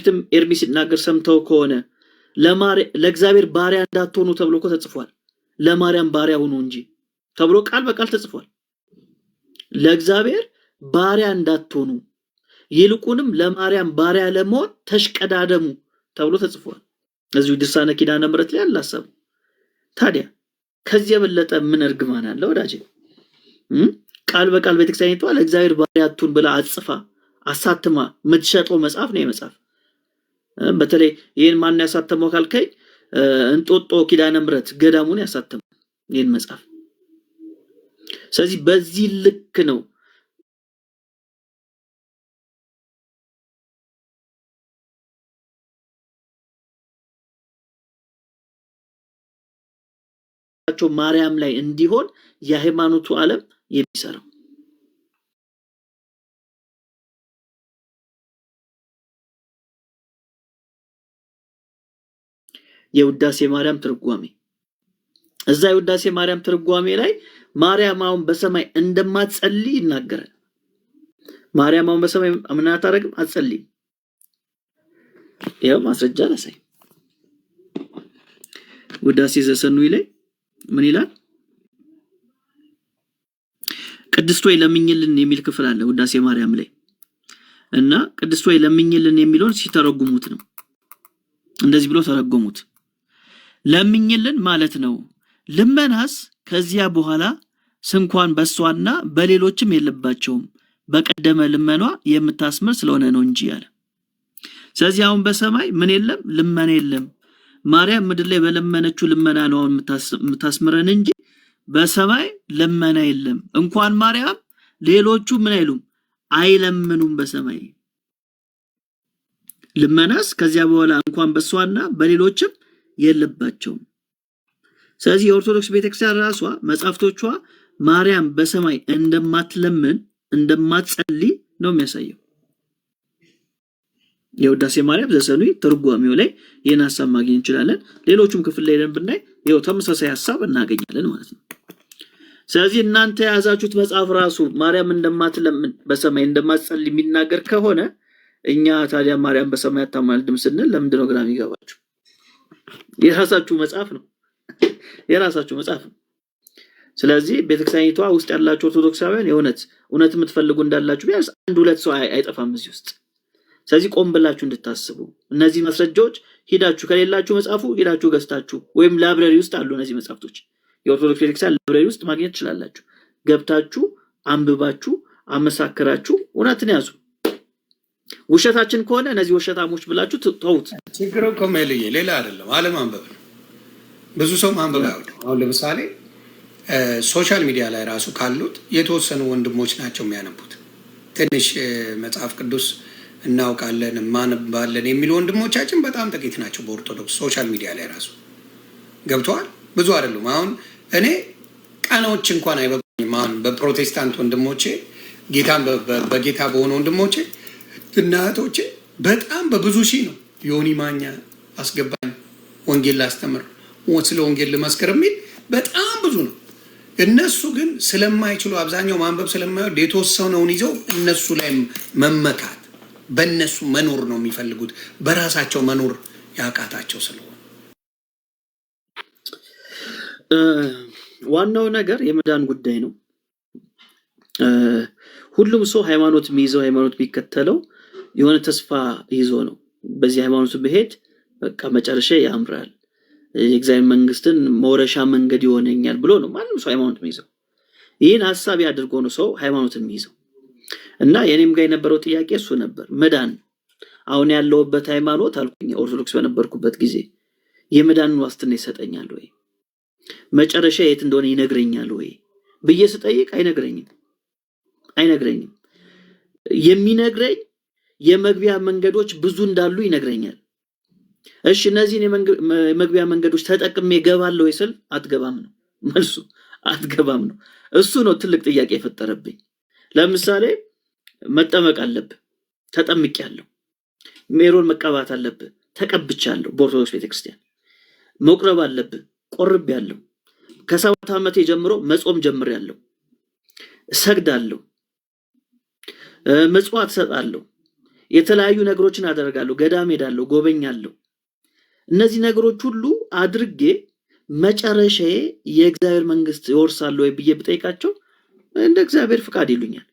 በፊትም ኤርሚ ሲናገር ሰምተው ከሆነ ለእግዚአብሔር ባሪያ እንዳትሆኑ ተብሎ እኮ ተጽፏል። ለማርያም ባሪያ ሁኑ እንጂ ተብሎ ቃል በቃል ተጽፏል። ለእግዚአብሔር ባሪያ እንዳትሆኑ ይልቁንም ለማርያም ባሪያ ለመሆን ተሽቀዳደሙ ተብሎ ተጽፏል። እዚሁ ድርሳነ ኪዳነ ምሕረት ላይ አለ ሀሳቡ። ታዲያ ከዚህ የበለጠ ምን እርግማን አለ ወዳጄ? ቃል በቃል ቤተክርስቲያኒቷ ለእግዚአብሔር ባሪያ አትሁን ብላ አጽፋ አሳትማ የምትሸጠው መጽሐፍ ነው የመጽሐፍ። በተለይ ይህን ማን ያሳተመው ካልከኝ እንጦጦ ኪዳነ ምሕረት ገዳሙን ያሳተመው ይህን መጽሐፍ። ስለዚህ በዚህ ልክ ነው ማርያም ላይ እንዲሆን የሃይማኖቱ ዓለም የሚሰራው። የውዳሴ ማርያም ትርጓሜ እዛ የውዳሴ ማርያም ትርጓሜ ላይ ማርያም አሁን በሰማይ እንደማትጸልይ ይናገራል። ማርያም አሁን በሰማይ ምን አታደርግም? አትጸልይም። ይኸው ማስረጃ ላሳይ። ውዳሴ ዘሰኑይ ላይ ምን ይላል? ቅድስት ሆይ ለምኝልን የሚል ክፍል አለ ውዳሴ ማርያም ላይ እና ቅድስት ሆይ ለምኝልን የሚለውን ሲተረጉሙት ነው እንደዚህ ብሎ ተረጎሙት። ለምኝልን ማለት ነው። ልመናስ ከዚያ በኋላ ስንኳን በሷና በሌሎችም የለባቸውም በቀደመ ልመኗ የምታስምር ስለሆነ ነው እንጂ አለ። ስለዚህ አሁን በሰማይ ምን የለም? ልመና የለም። ማርያም ምድር ላይ በለመነችው ልመና ነው አሁን የምታስምረን እንጂ በሰማይ ልመና የለም። እንኳን ማርያም ሌሎቹ ምን አይሉም? አይለምኑም በሰማይ። ልመናስ ከዚያ በኋላ እንኳን በሷና በሌሎችም የለባቸውም። ስለዚህ የኦርቶዶክስ ቤተክርስቲያን ራሷ መጽሐፍቶቿ ማርያም በሰማይ እንደማትለምን እንደማትጸልይ ነው የሚያሳየው። የውዳሴ ማርያም ዘሰኑይ ትርጓሜው ላይ ይህን ሀሳብ ማግኘት እንችላለን። ሌሎቹም ክፍል ላይ ሄደን ብናይ ይኸው ተመሳሳይ ሀሳብ እናገኛለን ማለት ነው። ስለዚህ እናንተ የያዛችሁት መጽሐፍ ራሱ ማርያም እንደማትለምን በሰማይ እንደማትጸልይ የሚናገር ከሆነ እኛ ታዲያ ማርያም በሰማይ አታማልድም ስንል ለምንድን ነው ግራ የሚገባችሁ? የራሳችሁ መጽሐፍ ነው። የራሳችሁ መጽሐፍ ነው። ስለዚህ ቤተክርስቲያኒቷ ውስጥ ያላችሁ ኦርቶዶክሳውያን የእውነት እውነት የምትፈልጉ እንዳላችሁ ቢያንስ አንድ ሁለት ሰው አይጠፋም እዚህ ውስጥ። ስለዚህ ቆም ብላችሁ እንድታስቡ እነዚህ ማስረጃዎች ሂዳችሁ ከሌላችሁ መጽሐፉ ሂዳችሁ ገዝታችሁ ወይም library ውስጥ አሉ እነዚህ መጽሐፍቶች የኦርቶዶክስ ቤተክርስቲያን library ውስጥ ማግኘት ትችላላችሁ። ገብታችሁ አንብባችሁ አመሳክራችሁ እውነትን ያዙ። ውሸታችን ከሆነ እነዚህ ውሸታሞች ብላችሁ ተዉት። ችግሩ እኮ ሜልዬ ሌላ አይደለም፣ አለማንበብ ነው። ብዙ ሰው ማንበብ አይወድም። አሁን ለምሳሌ social media ላይ ራሱ ካሉት የተወሰኑ ወንድሞች ናቸው የሚያነቡት። ትንሽ መጽሐፍ ቅዱስ እናውቃለን ማንባለን የሚሉ ወንድሞቻችን በጣም ጥቂት ናቸው። በኦርቶዶክስ social media ላይ ራሱ ገብተዋል፣ ብዙ አይደሉም። አሁን እኔ ቀኖች እንኳን አይበቁኝም። አሁን በፕሮቴስታንት ወንድሞቼ ጌታን በጌታ በሆኑ ወንድሞቼ እና እህቶቼ በጣም በብዙ ሺህ ነው ዮኒ ማኛ አስገባኝ ወንጌል ላስተምር ስለ ወንጌል ልመስክር የሚል በጣም ብዙ ነው። እነሱ ግን ስለማይችሉ አብዛኛው ማንበብ ስለማይወድ የተወሰነውን ይዘው እነሱ ላይ መመካት በእነሱ መኖር ነው የሚፈልጉት። በራሳቸው መኖር ያቃታቸው ስለሆነ ዋናው ነገር የመዳን ጉዳይ ነው። ሁሉም ሰው ሃይማኖት የሚይዘው ሃይማኖት የሚከተለው የሆነ ተስፋ ይዞ ነው። በዚህ ሃይማኖት ብሄድ በቃ መጨረሻ ያምራል፣ የእግዚአብሔር መንግስትን መውረሻ መንገድ ይሆነኛል ብሎ ነው ማንም ሰው ሃይማኖት የሚይዘው። ይህን ሀሳብ ያድርጎ ነው ሰው ሃይማኖትን የሚይዘው። እና የኔም ጋር የነበረው ጥያቄ እሱ ነበር፣ መዳን። አሁን ያለሁበት ሃይማኖት አልኩኝ ኦርቶዶክስ በነበርኩበት ጊዜ የመዳንን ዋስትና ይሰጠኛል ወይ፣ መጨረሻ የት እንደሆነ ይነግረኛል ወይ ብዬ ስጠይቅ አይነግረኝም አይነግረኝም። የሚነግረኝ የመግቢያ መንገዶች ብዙ እንዳሉ ይነግረኛል። እሺ እነዚህን የመግቢያ መንገዶች ተጠቅሜ እገባለሁ ወይ ስል አትገባም ነው መልሱ፣ አትገባም ነው። እሱ ነው ትልቅ ጥያቄ የፈጠረብኝ። ለምሳሌ መጠመቅ አለብህ፣ ተጠምቄያለሁ። ሜሮን መቀባት አለብህ፣ ተቀብቻለሁ። በኦርቶዶክስ ቤተክርስቲያን መቁረብ አለብህ፣ ቆርቤያለሁ። ከ7 ዓመቴ ጀምሮ መጾም ጀምሬያለሁ። እሰግዳለሁ፣ ምጽዋት እሰጣለሁ። የተለያዩ ነገሮችን አደርጋለሁ፣ ገዳም ሄዳለሁ፣ ጎበኛለሁ። እነዚህ ነገሮች ሁሉ አድርጌ መጨረሻዬ የእግዚአብሔር መንግስት ይወርሳለሁ ወይ ብዬ ብጠይቃቸው እንደ እግዚአብሔር ፍቃድ ይሉኛል።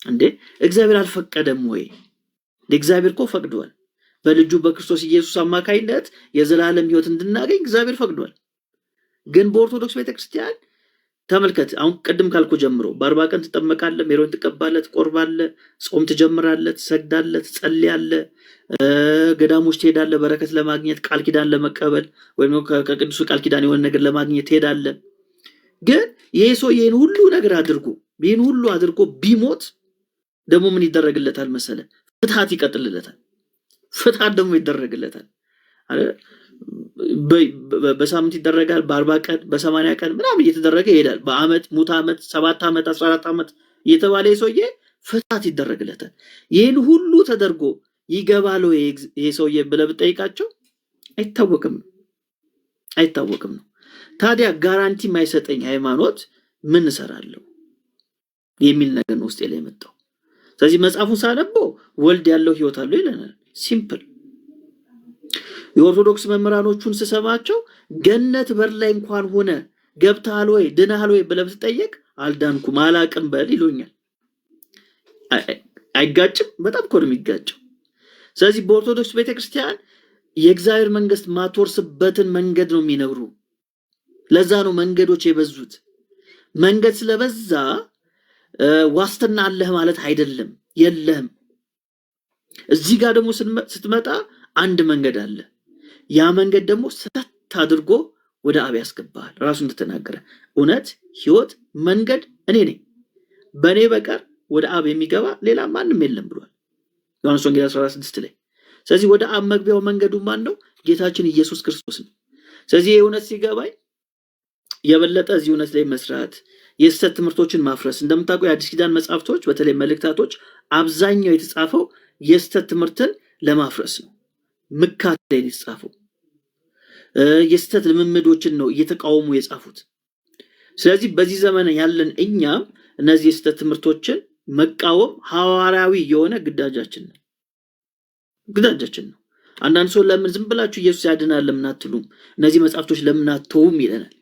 እንዴ እግዚአብሔር አልፈቀደም ወይ? እግዚአብሔር እኮ ፈቅዷል። በልጁ በክርስቶስ ኢየሱስ አማካይነት የዘላለም ሕይወት እንድናገኝ እግዚአብሔር ፈቅዷል። ግን በኦርቶዶክስ ቤተክርስቲያን ተመልከት፣ አሁን ቅድም ካልኩ ጀምሮ በ40 ቀን ትጠመቃለህ፣ ሜሮን ትቀባለህ፣ ትቆርባለህ፣ ጾም ትጀምራለህ፣ ትሰግዳለህ፣ ትጸልያለህ፣ ገዳሞች ትሄዳለህ፣ በረከት ለማግኘት ቃል ኪዳን ለመቀበል ወይም ከቅዱሱ ቃል ኪዳን የሆነ ነገር ለማግኘት ትሄዳለህ። ግን ይሄ ሰው ይህን ሁሉ ነገር አድርጎ ይህን ሁሉ አድርጎ ቢሞት ደግሞ ምን ይደረግለታል መሰለ? ፍትሐት ይቀጥልለታል። ፍትሐት ደግሞ ይደረግለታል። በሳምንት ይደረጋል፣ በ40 ቀን፣ በ80 ቀን ምናምን እየተደረገ ይሄዳል። በአመት ሙት ዓመት፣ 7 ዓመት፣ 14 ዓመት እየተባለ ሰውዬ ፍትሐት ይደረግለታል። ይህን ሁሉ ተደርጎ ይገባል ወይ ይሄ ሰውዬ ብለህ ብትጠይቃቸው አይታወቅም ነው አይታወቅም ነው። ታዲያ guarantee የማይሰጠኝ ሃይማኖት ምን እሰራለሁ የሚል ነገር ነው ውስጤ ላይ የመጣው። ስለዚህ መጽሐፉን ሳነበው ወልድ ያለው ህይወት አለው ይለናል። Simple። የኦርቶዶክስ መምህራኖቹን ስሰማቸው ገነት በር ላይ እንኳን ሆነ ገብተሃል ወይ ድነሃል ወይ ብለህ ብትጠየቅ አልዳንኩም አላቅም በል ይሉኛል። አይጋጭም? በጣም እኮ ነው የሚጋጨው። ስለዚህ በኦርቶዶክስ ቤተክርስቲያን የእግዚአብሔር መንግስት ማትወርስበትን መንገድ ነው የሚነግሩ። ለዛ ነው መንገዶች የበዙት። መንገድ ስለበዛ ዋስትና አለህ ማለት አይደለም፣ የለህም። እዚህ ጋር ደግሞ ስትመጣ አንድ መንገድ አለ። ያ መንገድ ደግሞ ሰተት አድርጎ ወደ አብ ያስገባሃል። ራሱ እንደተናገረ እውነት፣ ህይወት፣ መንገድ እኔ ነኝ፣ በእኔ በቀር ወደ አብ የሚገባ ሌላ ማንም የለም ብሏል ዮሐንስ ወንጌል 16 ላይ። ስለዚህ ወደ አብ መግቢያው መንገዱ ማን ነው? ጌታችን ኢየሱስ ክርስቶስ ነው። ስለዚህ ይህ እውነት ሲገባኝ የበለጠ እዚህ እውነት ላይ መስራት፣ የስህተት ትምህርቶችን ማፍረስ። እንደምታውቀው የአዲስ ኪዳን መጽሐፍቶች በተለይ መልእክታቶች አብዛኛው የተጻፈው የስህተት ትምህርትን ለማፍረስ ነው። ምካት ላይ ነው የተጻፈው። የስህተት ልምምዶችን ነው እየተቃወሙ የጻፉት። ስለዚህ በዚህ ዘመን ያለን እኛም እነዚህ የስህተት ትምህርቶችን መቃወም ሐዋርያዊ የሆነ ግዳጃችን ነው ግዳጃችን ነው። አንዳንድ ሰው ለምን ዝም ብላችሁ ኢየሱስ ያድናል ለምን አትሉም? እነዚህ መጽሐፍቶች ለምን አትተውም ይለናል።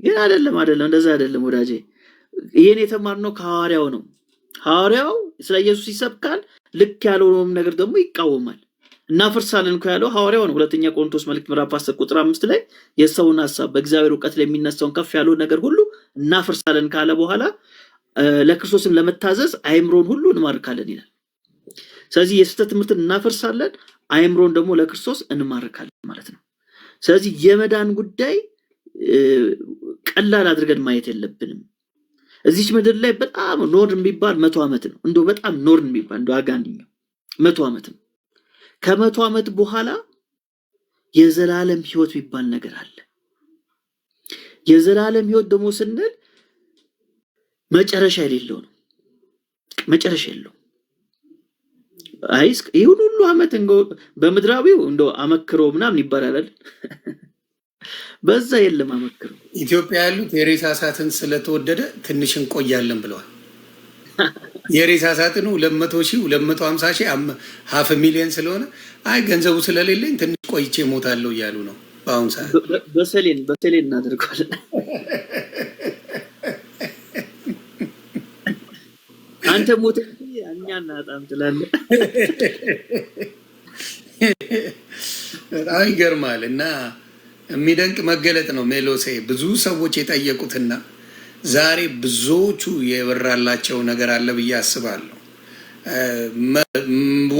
ግን አይደለም አይደለም፣ እንደዛ አይደለም ወዳጄ። ይሄን የተማርነው ከሐዋርያው ነው። ሐዋርያው ስለ ኢየሱስ ይሰብካል፣ ልክ ያልሆነውም ነገር ደግሞ ይቃወማል። እናፈርሳለን እኮ ያለው ሐዋርያው ነው። ሁለተኛ ቆሮንቶስ መልእክት ምዕራፍ 10 ቁጥር 5 ላይ የሰውን ሐሳብ በእግዚአብሔር እውቀት ላይ የሚነሳውን ከፍ ያለውን ነገር ሁሉ እናፈርሳለን ካለ በኋላ ለክርስቶስም ለመታዘዝ አእምሮን ሁሉ እንማርካለን ይላል። ስለዚህ የስህተት ትምህርትን እናፈርሳለን፣ አእምሮን ደግሞ ለክርስቶስ እንማርካለን ማለት ነው። ስለዚህ የመዳን ጉዳይ ቀላል አድርገን ማየት የለብንም። እዚች ምድር ላይ በጣም ኖርን የሚባል 100 ዓመት ነው። እንደው በጣም ኖርን የሚባል እንደው አጋንኛው 100 ዓመት ነው። ከ100 ዓመት በኋላ የዘላለም ህይወት የሚባል ነገር አለ። የዘላለም ህይወት ደግሞ ስንል መጨረሻ የሌለው ነው። መጨረሻ የለውም። አይ ይሁን ሁሉ ዓመት እንደው በምድራዊው እንደው አመክሮ ምናምን ይባላል አይደል? በዛ የለም አመክሮ። ኢትዮጵያ ያሉት የሬሳ ሳጥን ስለተወደደ ትንሽ እንቆያለን ብለዋል። የሬሳ ሳጥኑ 200 ሺህ፣ 250 ሺህ፣ half million ስለሆነ አይ ገንዘቡ ስለሌለኝ ትንሽ ቆይቼ እሞታለሁ እያሉ ነው በአሁን ሰዓት። በሰሌን እናደርገዋለን። አንተ ሞት እኛ እናጣም ትላለህ። በጣም ይገርማል። እና የሚደንቅ መገለጥ ነው ሜሎሴ። ብዙ ሰዎች የጠየቁትና ዛሬ ብዙዎቹ የበራላቸው ነገር አለ ብዬ አስባለሁ።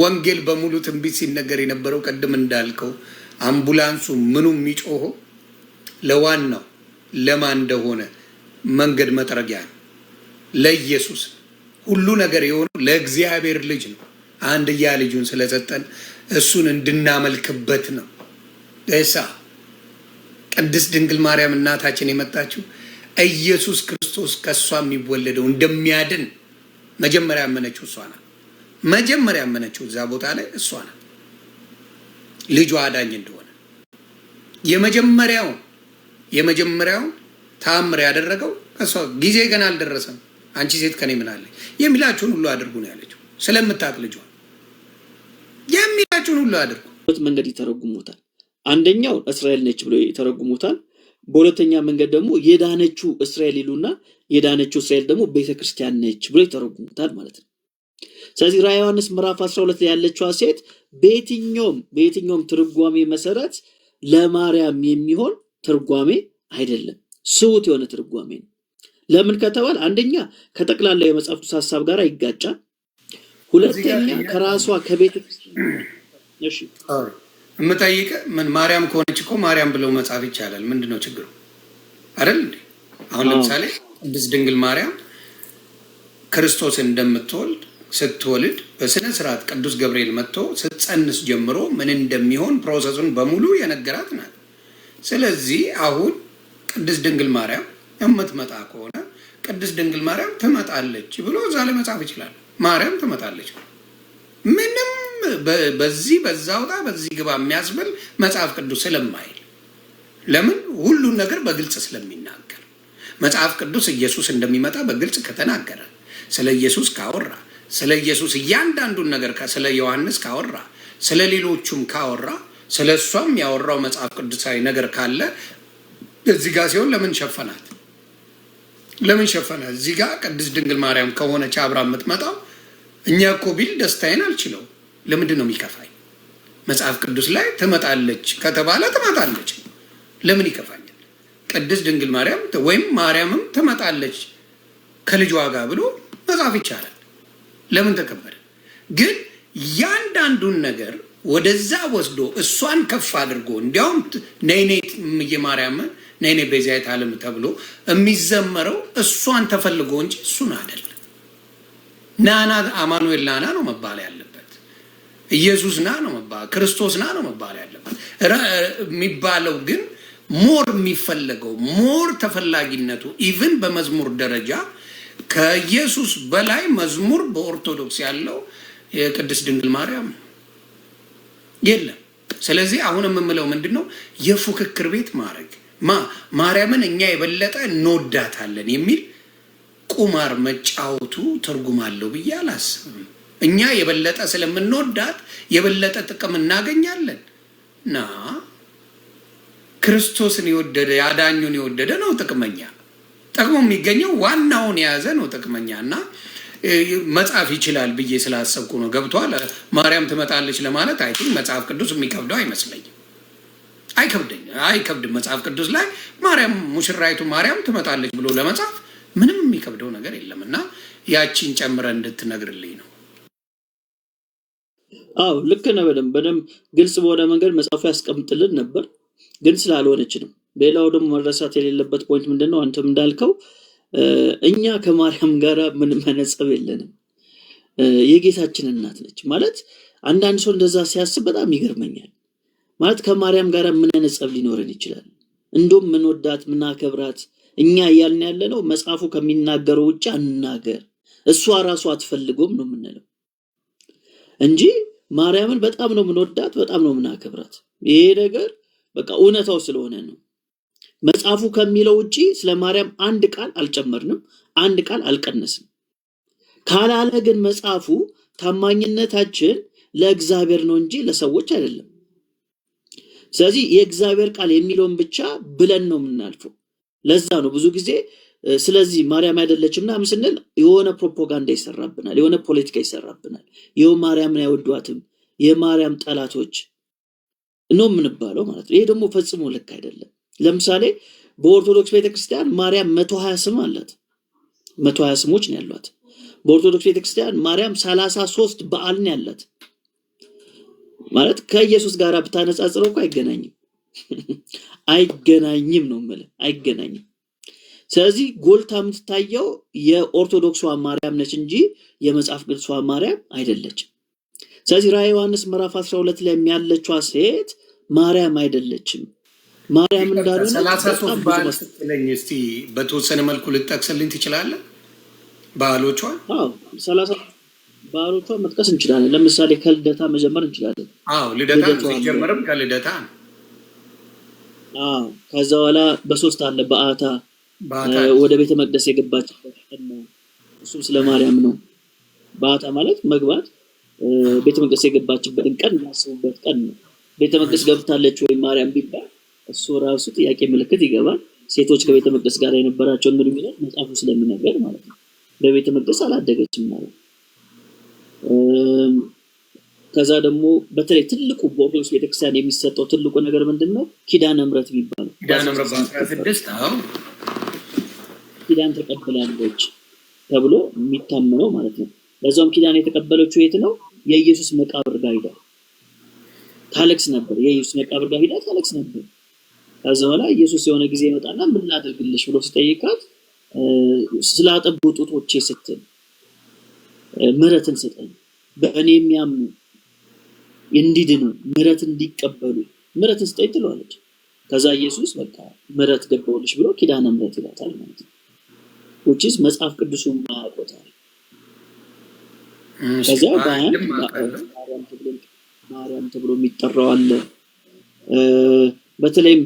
ወንጌል በሙሉ ትንቢት ሲነገር የነበረው ቅድም እንዳልከው አምቡላንሱ ምኑ የሚጮኸው ለዋናው ለማን እንደሆነ መንገድ መጥረጊያ ነው። ለኢየሱስ ሁሉ ነገር የሆነው ለእግዚአብሔር ልጅ ነው። አንድያ ልጁን ስለሰጠን እሱን እንድናመልክበት ነው። እሳ ቅድስት ድንግል ማርያም እናታችን የመጣችው ኢየሱስ ክርስቶስ ከእሷ የሚወለደው እንደሚያድን መጀመሪያ ያመነችው እሷ ናት። መጀመሪያ ያመነችው እዛ ቦታ ላይ እሷ ናት፣ ልጇ አዳኝ እንደሆነ። የመጀመሪያውን ተአምር ያደረገው ከእሷ ጊዜ ገና አልደረሰም፣ አንቺ ሴት ከኔ ምን አለኝ የሚላችሁን ሁሉ አድርጉ ነው ያለችው፣ ስለምታውቅ ልጇ። የሚላችሁን ሁሉ አድርጉ። ሁለት መንገድ ይተረጉሙታል። አንደኛው እስራኤል ነች ብሎ ይተረጉሙታል። በሁለተኛ መንገድ ደግሞ የዳነችው እስራኤል ይሉና የዳነችው እስራኤል ደግሞ ቤተክርስቲያን ነች ብሎ ይተረጉሙታል ማለት ነው። ስለዚህ ራዕየ ዮሐንስ ምዕራፍ 12 ላይ ያለችዋ ሴት በየትኛውም ትርጓሜ መሰረት ለማርያም የሚሆን ትርጓሜ አይደለም፣ ስሁት የሆነ ትርጓሜ ነው። ለምን ከተባለ አንደኛ ከጠቅላላ የመጽሐፍ ቅዱስ ሀሳብ ጋር ይጋጫል። እዚህ ጋር ሁለተኛ ከራሷ ከቤተ ክርስቲያን እሺ sorry፣ የምጠይቅህ ምን ማርያም ከሆነች እኮ ማርያም ብለው መጻፍ ይቻላል። ምንድን ነው ችግሩ? አይደል እንዴ? አሁን ለምሳሌ ቅድስት ድንግል ማርያም ክርስቶስን እንደምትወልድ ስትወልድ በስነ ስርዓት ቅዱስ ገብርኤል መጥቶ ስትጸንስ ጀምሮ ምን እንደሚሆን process ኡን በሙሉ የነገራት ናት። ስለዚህ አሁን ቅድስት ድንግል ማርያም የምትመጣ ከሆነ ቅድስት ድንግል ማርያም ትመጣለች ብሎ እዛ ላይ መጻፍ ይችላል። ማርያም ትመጣለች። ምንም በዚህ በዛ ውጣ በዚህ ግባ የሚያስብል መጽሐፍ ቅዱስ ስለማይል፣ ለምን ሁሉን ነገር በግልጽ ስለሚናገር፣ መጽሐፍ ቅዱስ ኢየሱስ እንደሚመጣ በግልጽ ከተናገረ፣ ስለ ኢየሱስ ካወራ፣ ስለ ኢየሱስ እያንዳንዱን ነገር ስለ ዮሐንስ ካወራ፣ ስለ ሌሎቹም ካወራ፣ ስለ እሷም ያወራው መጽሐፍ ቅዱሳዊ ነገር ካለ እዚህ ጋር ሲሆን ለምን ሸፈናት? ለምን ሸፈናት? እዚህ ጋር ቅድስት ድንግል ማርያም ከሆነች አብራ የምትመጣው እኛ እኮ ቢል ደስታዬን አልችለው። ለምንድን ነው የሚከፋኝ? መጽሐፍ ቅዱስ ላይ ትመጣለች ከተባለ ትመጣለች። ለምን ይከፋኛል? ቅድስት ድንግል ማርያም ወይም ማርያምም ትመጣለች ከልጇ ጋር ብሎ መጻፍ ይቻላል። ለምን ተከበደ? ግን እያንዳንዱን ነገር ወደዛ ወስዶ እሷን ከፍ አድርጎ እንዲያውም ነይ ነይ እምዬ ማርያም፣ ነይ ነይ ቤዛዊተ ዓለም ተብሎ የሚዘመረው እሷን ተፈልጎ እንጂ እሱን አይደለም። ናና አማኑኤል ናና ነው መባል ያለበት። ኢየሱስ ና ነው መባል፣ ክርስቶስ ና ነው መባል ያለበት። የሚባለው ግን more የሚፈለገው more ተፈላጊነቱ even በመዝሙር ደረጃ ከኢየሱስ በላይ መዝሙር በኦርቶዶክስ ያለው የቅድስት ድንግል ማርያም ነው። የለም። ስለዚህ አሁን የምምለው ምንድን ነው፣ የፉክክር ቤት ማድረግ ማርያምን እኛ የበለጠ እንወዳታለን የሚል ቁማር መጫወቱ ትርጉም አለው ብዬ አላስብም። እኛ የበለጠ ስለምንወዳት የበለጠ ጥቅም እናገኛለን ና ክርስቶስን የወደደ ያዳኙን የወደደ ነው ጥቅመኛ። ጥቅሙ የሚገኘው ዋናውን የያዘ ነው ጥቅመኛ እና መጻፍ ይችላል ብዬ ስላሰብኩ ነው። ገብቷል። ማርያም ትመጣለች ለማለት I think መጽሐፍ ቅዱስ የሚከብደው አይመስለኝም። አይከብደኝ አይከብድም። መጽሐፍ ቅዱስ ላይ ማርያም ሙሽራይቱ ማርያም ትመጣለች ብሎ ለመጻፍ ምንም የሚከብደው ነገር የለም እና ያቺን ጨምረ እንድትነግርልኝ ነው። አዎ ልክ ነህ። በደንብ በደንብ ግልጽ በሆነ መንገድ መጽሐፉ ያስቀምጥልን ነበር፣ ግን ስላልሆነች ነው። ሌላው ደግሞ መረሳት የሌለበት point ምንድን ነው? አንተም እንዳልከው እኛ ከማርያም ጋር ምንም አይነት ጸብ የለንም። የጌታችን እናት ነች ማለት አንዳንድ ሰው እንደዛ ሲያስብ በጣም ይገርመኛል። ማለት ከማርያም ጋር ምን አይነት ጸብ ሊኖረን ይችላል? እንደውም ምንወዳት ምናከብራት እኛ እያልን ያለ ነው መጽሐፉ ከሚናገረው ውጭ አንናገር፣ እሷ ራሱ አትፈልጎም ነው የምንለው እንጂ ማርያምን በጣም ነው የምንወዳት፣ በጣም ነው የምናከብራት። ይሄ ነገር በቃ እውነታው ስለሆነ ነው። መጽሐፉ ከሚለው ውጪ ስለ ማርያም አንድ ቃል አልጨመርንም፣ አንድ ቃል አልቀነስንም። ካላለ ግን መጽሐፉ ታማኝነታችን ለእግዚአብሔር ነው እንጂ ለሰዎች አይደለም። ስለዚህ የእግዚአብሔር ቃል የሚለውን ብቻ ብለን ነው የምናልፈው። ለዛ ነው ብዙ ጊዜ ስለዚህ ማርያም አይደለችም ምናምን ስንል የሆነ ፕሮፓጋንዳ ይሰራብናል፣ የሆነ ፖለቲካ ይሰራብናል። ይኸው ማርያምን አይወዷትም፣ የማርያም ጠላቶች ነው የምንባለው ማለት ነው። ይሄ ደግሞ ፈጽሞ ልክ አይደለም። ለምሳሌ በኦርቶዶክስ ቤተክርስቲያን ማርያም 120 ስም አላት። 120 ስሞች ነው ያሏት። በኦርቶዶክስ ቤተክርስቲያን ማርያም 33 በዓል ነው ያላት። ማለት ከኢየሱስ ጋር ብታነጻጽረው እኮ አይገናኝም፣ አይገናኝም ነው የምልህ፣ አይገናኝም። ስለዚህ ጎልታ የምትታየው የኦርቶዶክሷ ማርያም ነች እንጂ የመጽሐፍ ቅዱሷ ማርያም አይደለችም። ስለዚህ ራዕየ ዮሐንስ ምዕራፍ 12 ላይ ያለችዋ ሴት ማርያም አይደለችም። ማርያም እንዳልሆነች ሰላሳ በጣም ሶስት ብዙ በዓል ስትለኝ እስቲ በተወሰነ መልኩ ልጠቅስልኝ ትችላለህ? በዓሎቿን? አዎ፣ 30 በዓሎቿ መጥቀስ እንችላለን። ለምሳሌ ከልደታ መጀመር እንችላለን። አዎ፣ ልደታ ነው። ልደቷ አለ። ሲጀመርም ከልደታ ነው። አዎ፣ ከዛ በኋላ በሶስት አለ በዓታ፣ በዓታ ወደ ቤተ መቅደስ የገባችበት ቀን ነው። እሱም ስለ ማርያም ነው። በዓታ ማለት መግባት፣ ቤተ መቅደስ የገባችበትን ቀን የሚያስቡበት ቀን ነው። ቤተ መቅደስ ገብታለች ወይ ማርያም ቢባል እሱ ራሱ ጥያቄ ምልክት ይገባል። ሴቶች ከቤተ መቅደስ ጋር የነበራቸውን ግንኙነት መጽሐፉ ስለሚነግረን ማለት ነው። በቤተ መቅደስ አላደገችም ማለት ነው። ከዛ ደግሞ በተለይ ትልቁ በኦርቶዶክስ ቤተክርስቲያን የሚሰጠው ትልቁ ነገር ምንድን ነው? ኪዳነ ምሕረት የሚባለው ኪዳነ ምሕረት በ16 በ16፣ አዎ። ኪዳን ተቀብላለች ተብሎ የሚታመነው ማለት ነው። ለዛውም ኪዳን የተቀበለችው የት ነው? የኢየሱስ መቃብር ጋር ሂዳ ታለቅስ ነበር። የኢየሱስ መቃብር ጋር ሂዳ ታለቅስ ነበር። ከዛ በኋላ ኢየሱስ የሆነ ጊዜ ይመጣና ምን ላድርግልሽ ብሎ ሲጠይቃት ስላጠቡ ጡቶቼ ስትል ምሕረትን ስጠኝ፣ በእኔ የሚያምኑ እንዲድኑ ምሕረት እንዲቀበሉ ምሕረትን ስጠኝ ትለዋለች። ከዛ ኢየሱስ በቃ ምሕረት ገባሁልሽ ብሎ ኪዳነ ምሕረት ይላታል ማለት ነው። Which is መጽሐፍ ቅዱሱን ማያውቁታል። ከዚያ በአንድ አንድም አውቃለሁ። ማርያም ተብሎ የሚጠራው አለ። በተለይም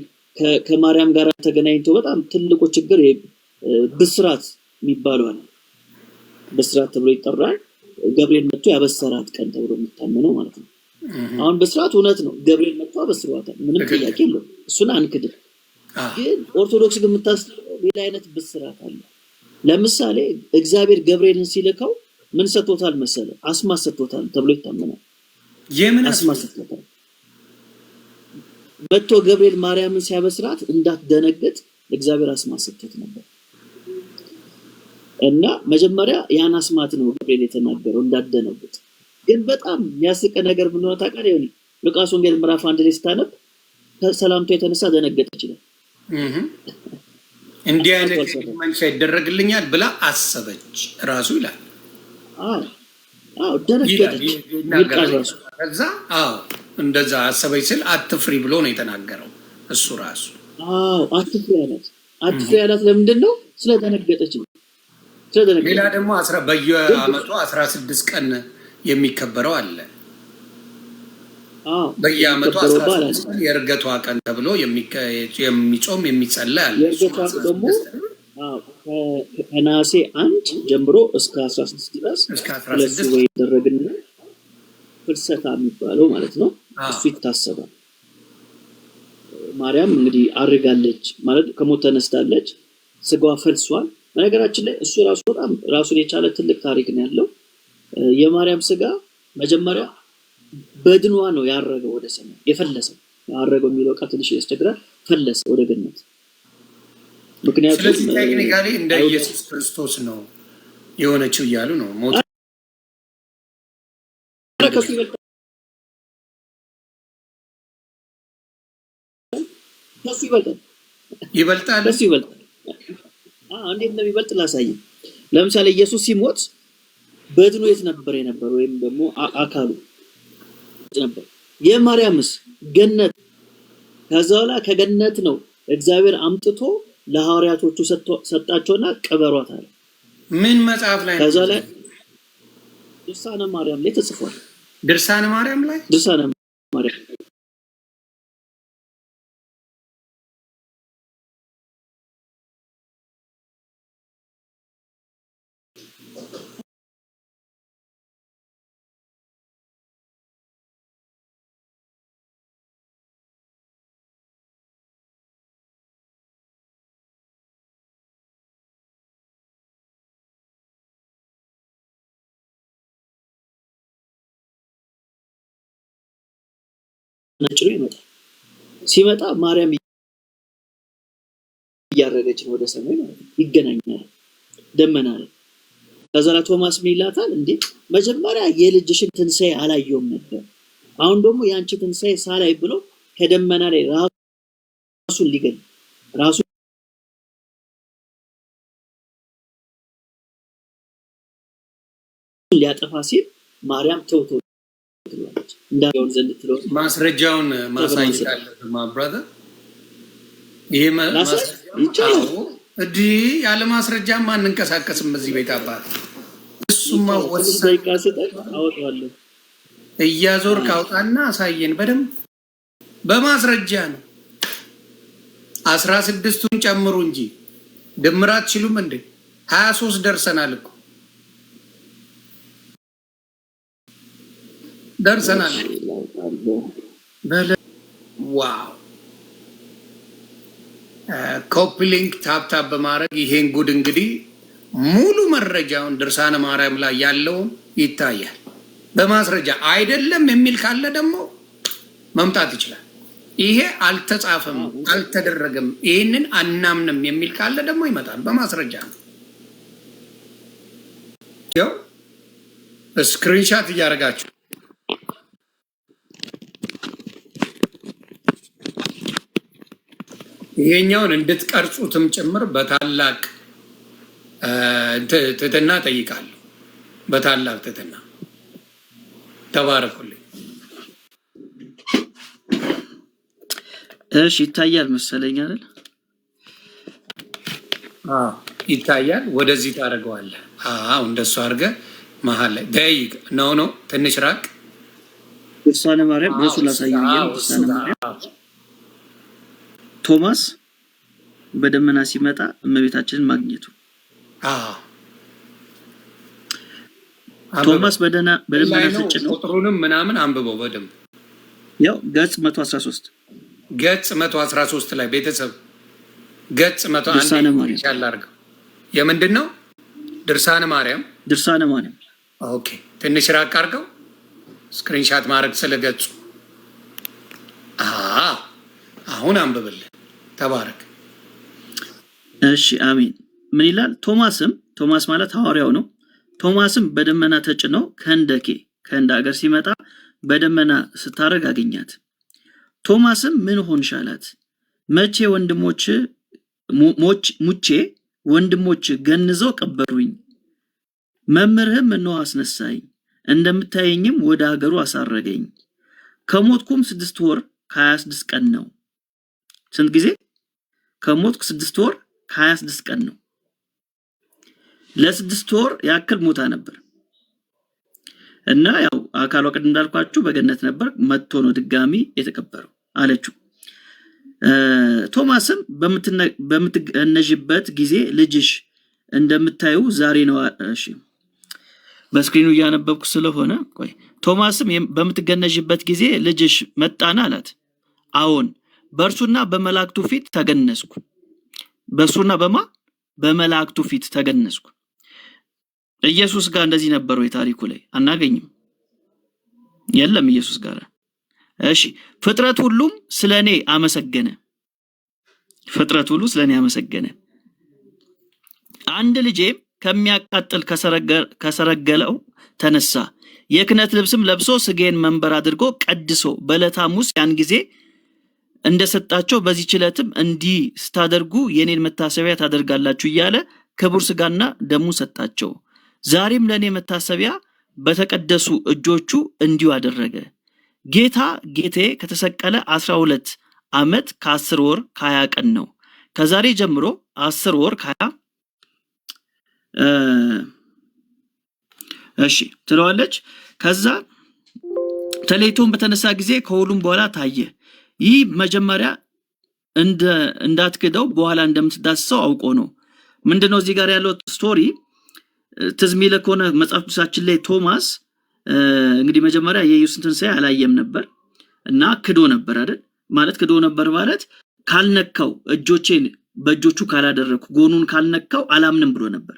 ከማርያም ጋር ተገናኝቶ በጣም ትልቁ ችግር ይሄ ብስራት የሚባለው አለ። ብስራት ተብሎ ይጠራል። ገብርኤል መጥቶ ያበሰራት ቀን ተብሎ የሚታመነው ማለት ነው። አሁን ብስራት እውነት ነው። ገብርኤል መጥቶ አበስሯታል። ምንም ጥያቄ የለውም። እሱን አንክድም። ግን ኦርቶዶክስ ግን የምታስተምረው ሌላ አይነት ብስራት አለ። ለምሳሌ እግዚአብሔር ገብርኤልን ሲልከው ምን ሰጥቶታል መሰለ? አስማት ሰጥቶታል ተብሎ ይታመናል። የምን አስማት ሰጥቶታል። መጥቶ ገብርኤል ማርያምን ሲያበስራት እንዳትደነግጥ እግዚአብሔር አስማት ሰጥቶት ነበር። እና መጀመሪያ ያን አስማት ነው ገብርኤል የተናገረው እንዳትደነግጥ። ግን በጣም የሚያስቅ ነገር ምን ሆነ ታውቃለህ? ይኸውልህ ሉቃስ ወንጌል ምዕራፍ 1 ላይ ስታነብ ከሰላምታ የተነሳ ደነገጠች ይላል። እንዲህ አይነት አልሰማም። መንሻ ይደረግልኛል ብላ አሰበች ራሱ ይላል። አዎ አዎ፣ ደነገጠች ይላል፣ የሚል ቃል ይናገራል። ራሱ። ከዛ አዎ እንደዛ አሰበች ስል አትፍሪ ብሎ ነው የተናገረው እሱ ራሱ። አዎ፣ አትፍሪ ያላት። አትፍሪ ያላት ለምንድን ነው? ስለደነገጠች ነው። ስለደነገጠች። ሌላ ደግሞ በየአመቱ 16 ቀን የሚከበረው አለ። አዎ፣ በየአመቱ የሚከበረው በዓል አለ። 16 ቀን የእርገቷ ቀን ተብሎ የሚጾም የሚጸለይ አለ። የእርገቷ ቀን ደግሞ አዎ፣ ከነሐሴ 1 ጀምሮ እስከ 16 ድረስ እስከ አስራ ሁለት ስድስት ሱባኤ ይደረግና ፍልሰታ የሚባለው ማለት ነው። እሱ ይታሰባል። ማርያም እንግዲህ አርጋለች ማለት ከሞት ተነስታለች፣ ስጋዋ ፈልሷል። በነገራችን ላይ እሱ ራሱ በጣም ራሱን የቻለ ትልቅ ታሪክ ነው ያለው። የማርያም ስጋ መጀመሪያ በድኗ ነው ያረገው ወደ ሰማይ የፈለሰው። ያረገው የሚለው ቃል ትንሽ ያስቸግራል። ፈለሰ ወደ ገነት። ምክንያቱም ስለዚህ technically እንደ አይሁድ ኢየሱስ ክርስቶስ ነው የሆነችው እያሉ ነው። ሞት ኧረ ከሱ ይበልጣል። ከሱ ይበልጣል። ይበልጣል። ከሱ ይበልጣል። አዎ፣ እንዴት እንደሚበልጥ ላሳይ። ለምሳሌ ኢየሱስ ሲሞት በድኑ የት ነበር የነበረው? ወይም ደግሞ አካሉ ነበር። የማርያምስ ገነት። ከዛ በኋላ ከገነት ነው እግዚአብሔር አምጥቶ ለሐዋርያቶቹ ሰጣቸውና ቅበሯት አለ። ምን መጽሐፍ ላይ ነው? ከዛ ላይ ድርሳነ ማርያም ላይ ተጽፏል። ድርሳነ ማርያም ላይ? ድርሳነ ማርያም። ነጭ ነው ይመጣል። ሲመጣ ማርያም እያረገች ነው ወደ ሰማይ ማለት ነው። ይገናኛል ደመና ላይ። ከዛ ላይ ቶማስ ምን ይላታል? እንዴ መጀመሪያ የልጅሽን ትንሣኤ አላየሁም ነበር፣ አሁን ደግሞ ያንቺ ትንሣኤ ሳላይ ብሎ ከደመና ላይ ራሱን ሊገል ራሱን ሊያጠፋ ሲል ማርያም ተው ተው ትለዋለች። እንዳይሆን ዘንድ ትለው ማስረጃውን ማሳየት አለብህ my brother። ይሄ ላሳይ? ማስረጃ ይቻላል። አዎ፣ እንዲህ ያለ ማስረጃማ አንንቀሳቀስም በዚህ ቤት አባት። እሱማ ይቻላል። ትንሽ ወሳኝ ደቂቃ ስጠኝ አወጣዋለሁ። እያዞርክ አውጣና አሳየን በደንብ በማስረጃ ነው። 16ቱን ጨምሩ እንጂ ድምር አትችሉም እንዴ? 23 ደርሰናል እኮ። ደርሰናል። እሺ፣ ላውጣለሁ። በለ wow፣ copy link tap tap በማድረግ ይሄን ጉድ እንግዲህ ሙሉ መረጃውን ድርሳነ ማርያም ላይ ያለውን ይታያል። በማስረጃ አይደለም የሚል ካለ ደግሞ መምጣት ይችላል። ይሄ አልተጻፈም፣ አልተደረገም፣ ይህንን አናምንም የሚል ካለ ደግሞ ይመጣል። በማስረጃ ነው። ያው screenshot እያደረጋችሁ ይሄኛውን እንድትቀርጹትም ጭምር በታላቅ ትህትና ጠይቃለሁ። በታላቅ ትህትና ተባረኩልኝ። እሺ፣ ይታያል መሰለኝ አይደል? አዎ ይታያል። ወደዚህ ታደርገዋለህ። አዎ እንደሱ አድርገህ መሀል ላይ ደይቅ ነው ነው ትንሽ ራቅ። ድርሳነ ማርያም አዎ ርዕሱን እሱ ላሳይ ጋር ብዬ ነው። አዎ እሱ ድርሳነ ጋር ማርያም አዎ። ቶማስ በደመና ሲመጣ እመቤታችንን ማግኘቱ። አዎ አንብበው። ቶማስ ምን ላይ በደመና ነው? ተጭኖ ቁጥሩንም ምናምን አንብበው በደንብ። ያው ገጽ 113 ገጽ 113 ላይ ቤተሰብ ገጽ 101 ድርሳነ ማርያም ይሻል አድርገው። የምንድን ነው? ድርሳነ ማርያም። ድርሳነ ማርያም okay ትንሽ ራቅ አድርገው screenshot ማድረግ ስለገጹ። አዎ አሁን አንብብልን። ተባረክ። እሺ አሜን። ምን ይላል? ቶማስም፣ ቶማስ ማለት ሐዋርያው ነው። ቶማስም በደመና ተጭኖ ከህንደኬ ከህንድ ሀገር ሲመጣ በደመና ስታረግ አገኛት። ቶማስም ምን ሆንሽ አላት። መቼ ወንድሞች ሙቼ ወንድሞች ገንዘው ቀበሩኝ፣ መምህርህም እነሆ አስነሳኝ፣ እንደምታየኝም ወደ ሀገሩ አሳረገኝ። ከሞትኩም 6 ወር ከ26 ቀን ነው። ስንት ጊዜ ከሞትኩ? 6 ወር ከ26 ቀን ነው። ለ6 ወር ያክል ሞታ ነበር እና ያው አካሏ ቅድም እንዳልኳችሁ በገነት ነበር። መጥቶ ነው ድጋሚ የተቀበረው አለችው። ቶማስም በምትገነዥበት ጊዜ ልጅሽ እንደምታዩ ዛሬ ነው። እሺ በ screen ኡ እያነበብኩ ስለሆነ ቆይ። ቶማስም በምትገነዥበት ጊዜ ልጅሽ መጣና አላት። አዎን በእርሱና በመላእክቱ ፊት ተገነዝኩ። በእርሱና በመላእክቱ ፊት ተገነዝኩ። ኢየሱስ ጋር እንደዚህ ነበር ወይ? ታሪኩ ላይ አናገኝም። የለም ኢየሱስ ጋር። እሺ ፍጥረት ሁሉም ስለኔ አመሰገነ። ፍጥረት ሁሉ ስለኔ አመሰገነ። አንድ ልጄም ከሚያቃጥል ከሰረገለው ተነሳ፣ የክህነት ልብስም ለብሶ ስጋዬን መንበር አድርጎ ቀድሶ በዕለተ ሐሙስ ያን ጊዜ እንደሰጣቸው በዚህ ዕለትም እንዲህ ስታደርጉ የኔን መታሰቢያ ታደርጋላችሁ እያለ ክቡር ስጋና ደሙ ሰጣቸው። ዛሬም ለኔ መታሰቢያ በተቀደሱ እጆቹ እንዲሁ አደረገ። ጌታ ጌቴ ከተሰቀለ 12 ዓመት ከ10 ወር ከ20 ቀን ነው። ከዛሬ ጀምሮ 10 ወር ከ20 እሺ ትለዋለች። ከዛ ተለይቶም በተነሳ ጊዜ ከሁሉም በኋላ ታየ። ይህ መጀመሪያ እንዳትክደው በኋላ እንደምትዳስሰው አውቆ ነው። ምንድነው እዚህ ጋር ያለው story? ትዝ የሚልህ ከሆነ መጽሐፍ ቅዱሳችን ላይ ቶማስ እንግዲህ መጀመሪያ የኢየሱስን ትንሣኤ አላየም ነበር እና ክዶ ነበር አይደል? ማለት ክዶ ነበር ማለት ካልነካው፣ እጆቼን በእጆቹ ካላደረግኩ፣ ጎኑን ካልነካው አላምንም ብሎ ነበር።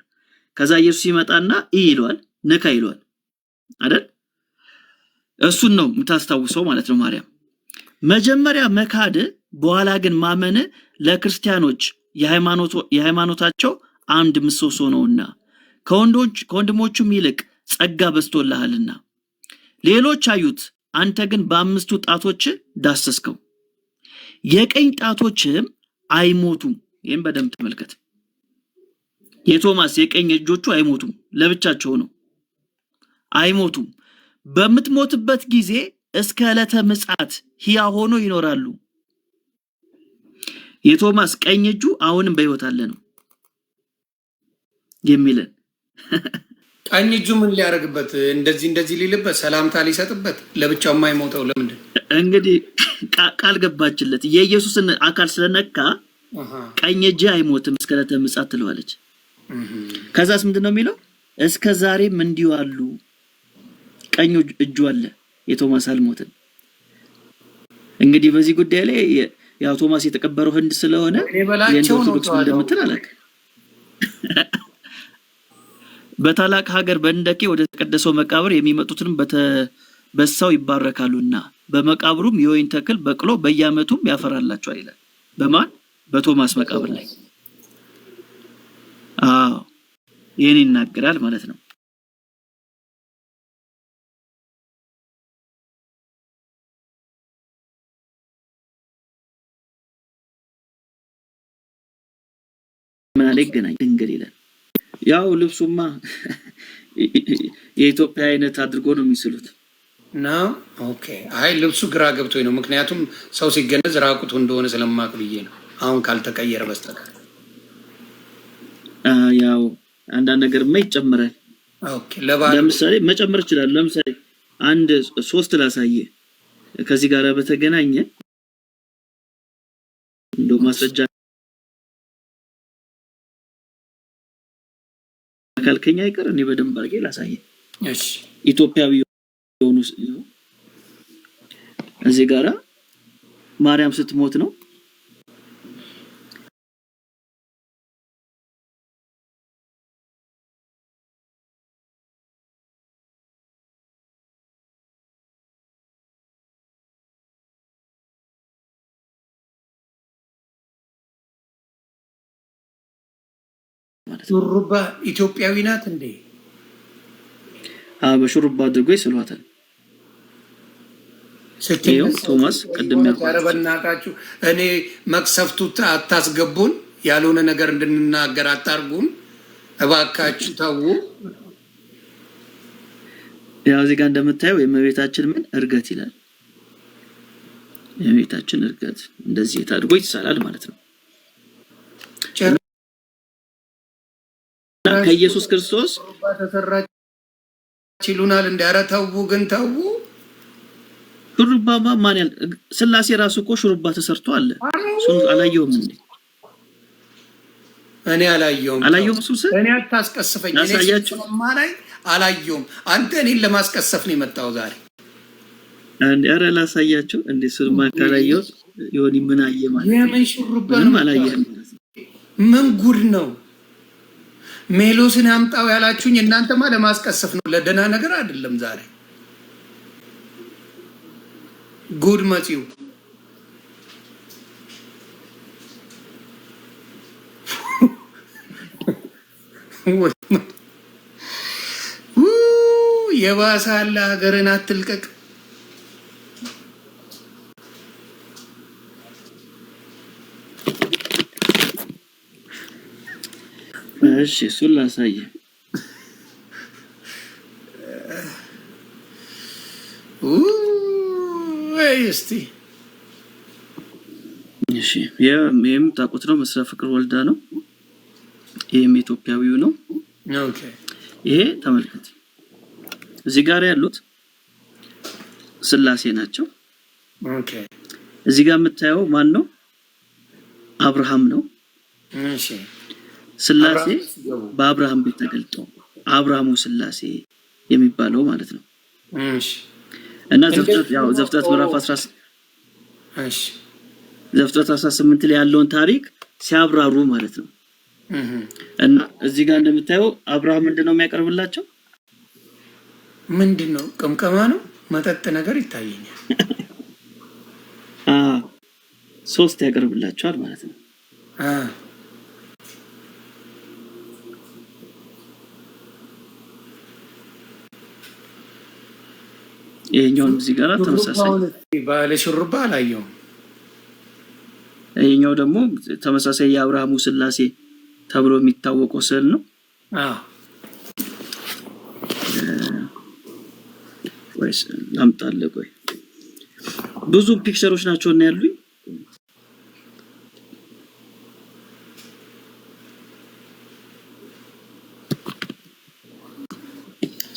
ከዛ ኢየሱስ ይመጣና ኢ ይለዋል፣ ንካ ይለዋል አይደል? እሱን ነው የምታስታውሰው ማለት ነው ማርያም። መጀመሪያ መካድ በኋላ ግን ማመን ለክርስቲያኖች የሃይማኖታቸው አንድ ምሰሶ ነውና ከወንድሞቹም ይልቅ ጸጋ በዝቶልሃልና። ሌሎች አዩት፣ አንተ ግን በአምስቱ ጣቶች ዳሰስከው፣ የቀኝ ጣቶችም አይሞቱም። ይህም በደንብ ተመልከት። የቶማስ የቀኝ እጆቹ አይሞቱም፣ ለብቻቸው ነው፣ አይሞቱም። በምትሞትበት ጊዜ እስከ ዕለተ ምጽአት ሕያው ሆኖ ይኖራሉ። የቶማስ ቀኝ እጁ አሁንም በሕይወት አለ ነው የሚለን። ቀኝ እጁ ምን ሊያደርግበት እንደዚህ እንደዚህ ሊልበት ሰላምታ ሊሰጥበት ለብቻው የማይሞተው ለምንድን? እንግዲህ ቃል ገባችለት። የኢየሱስን አካል ስለነካ ቀኝ እጅ አይሞትም እስከ ዕለተ ምጽአት ትለዋለች። ከዛስ ምንድን ነው የሚለው? እስከ ዛሬም እንዲሁ አሉ። ቀኝ እጁ አለ የቶማስ አልሞትም። እንግዲህ በዚህ ጉዳይ ላይ ያው ቶማስ የተቀበረው ህንድ ስለሆነ እኔ የህንድ በላቸው ነው ኦርቶዶክስ ምን ተዋለው። እንደምትል አላውቅም። በታላቅ ሀገር በህንደኬ ወደ ተቀደሰው መቃብር የሚመጡትንም በሳው ይባረካሉና በመቃብሩም የወይን ተክል በቅሎ በየዓመቱም ያፈራላቸዋል ይላል። በማን? በቶማስ መቃብር ላይ። አዎ ይህን ይናገራል ማለት ነው። ምን አለ ይገናኝ ድንግል ይላል። ያው ልብሱማ የኢትዮጵያ አይነት አድርጎ ነው የሚስሉት። ነው okay። አይ ልብሱ ግራ ገብቶኝ ነው። ምክንያቱም ሰው ሲገነዝ ራቁቱ እንደሆነ ስለማቅ ብዬ ነው። አሁን ካልተቀየረ በስተቀር። ያው አንዳንድ ነገርማ ይጨምራል። Okay ለባሉ ለምሳሌ መጨመር ይችላል። ለምሳሌ አንድ ሶስት ላሳየ ከዚህ ጋር በተገናኘ እንደው ማስረጃ ካልከኝ አይቀር እኔ በደንብ አድርጌ ላሳየ። እሺ። ኢትዮጵያዊ የሆኑ እዚህ ጋራ ማርያም ስትሞት ነው። ማለት ነው። ሹሩባ ኢትዮጵያዊ ናት እንዴ? አዎ በሹሩባ አድርጎ ይስሏታል። ይኸው ስትነሳ ቶማስ ኢትዮጵያዊ ቅድም ሆነች። ኧረ ያልኳቸው በእናታችሁ እኔ መቅሰፍቱ አታስገቡን፣ ያልሆነ ነገር እንድንናገር አታርጉን፣ እባካችሁ ተዉ። ያው እዚህ ጋር እንደምታየው የእመቤታችን ምን እርገት ይላል። የእመቤታችን እርገት እንደዚህ ታድርጎ ይሳላል ማለት ነው። እና ጭራሽ ከኢየሱስ ክርስቶስ ሹሩባ ተሰራች ይሉናል። እንደ ኧረ ተዉ ግን ተዉ። ሹሩባማ ማን ያል ስላሴ ራሱ እኮ ሹሩባ ተሰርቶ አለ። እሱን አላየሁም እንዴ? እኔ አላየሁም። ተው አላየሁም። እሱ ስል እኔ አታስቀስፈኝ። እኔ ላሳያችሁ ስለማላይ አላየሁም። አንተ እኔን ለማስቀሰፍ ነው የመጣው ዛሬ። አንድ ኧረ ላሳያችሁ እንዴ። እሱንማ ካላየሁት ዮኒ ምን አየ ማለት ነው? የምን ሹሩባ ነው ምንም የምታወራው? አላየህም ማለት ነው። ምን ጉድ ነው? ሜሎስን አምጣው ያላችሁኝ እናንተማ ለማስቀሰፍ ነው፣ ለደህና ነገር አይደለም። ዛሬ ጉድ መጺው። የባሰ አለ። ሀገርን አትልቀቅ። እሺ እሱን ላሳየ። ወይ እስቲ። እሺ ይህም ታውቁት ነው። መስረ ፍቅር ወልዳ ነው። ይህም ኢትዮጵያዊው ነው። Okay ይሄ ተመልከት፣ እዚህ ጋር ያሉት ስላሴ ናቸው። Okay እዚህ ጋር የምታየው ማን ነው? አብርሃም ነው። እሺ ስላሴ አብርሃም ሲገቡ በአብርሃም ቤት ተገልጦ አብርሃሙ ስላሴ የሚባለው ማለት ነው። እሺ እና ዘፍጥረት እንደዚህ ያው ነው። ዘፍጥረት ምዕራፍ 10 እሺ ዘፍጥረት 18 ላይ ያለውን ታሪክ ሲያብራሩ ማለት ነው። እህ እና እዚህ ጋር እንደምታየው አብርሃም ምንድን ነው የሚያቀርብላቸው? ምንድን ነው? ቅምቀማ ነው፣ መጠጥ ነገር ይታየኛል። አ ሶስት ያቀርብላቸዋል ማለት ነው። አ ይሄኛውም እዚህ ጋር ተመሳሳይ፣ ሹሩባውን እስኪ ባለ ሹሩባ አላየውም። ይሄኛው ደግሞ ተመሳሳይ የአብርሃሙ ስላሴ ተብሎ የሚታወቀው ስዕል ነው። አዎ ወይስ ላምጣልህ? ቆይ ብዙ picture ኦች ናቸው እና ያሉኝ።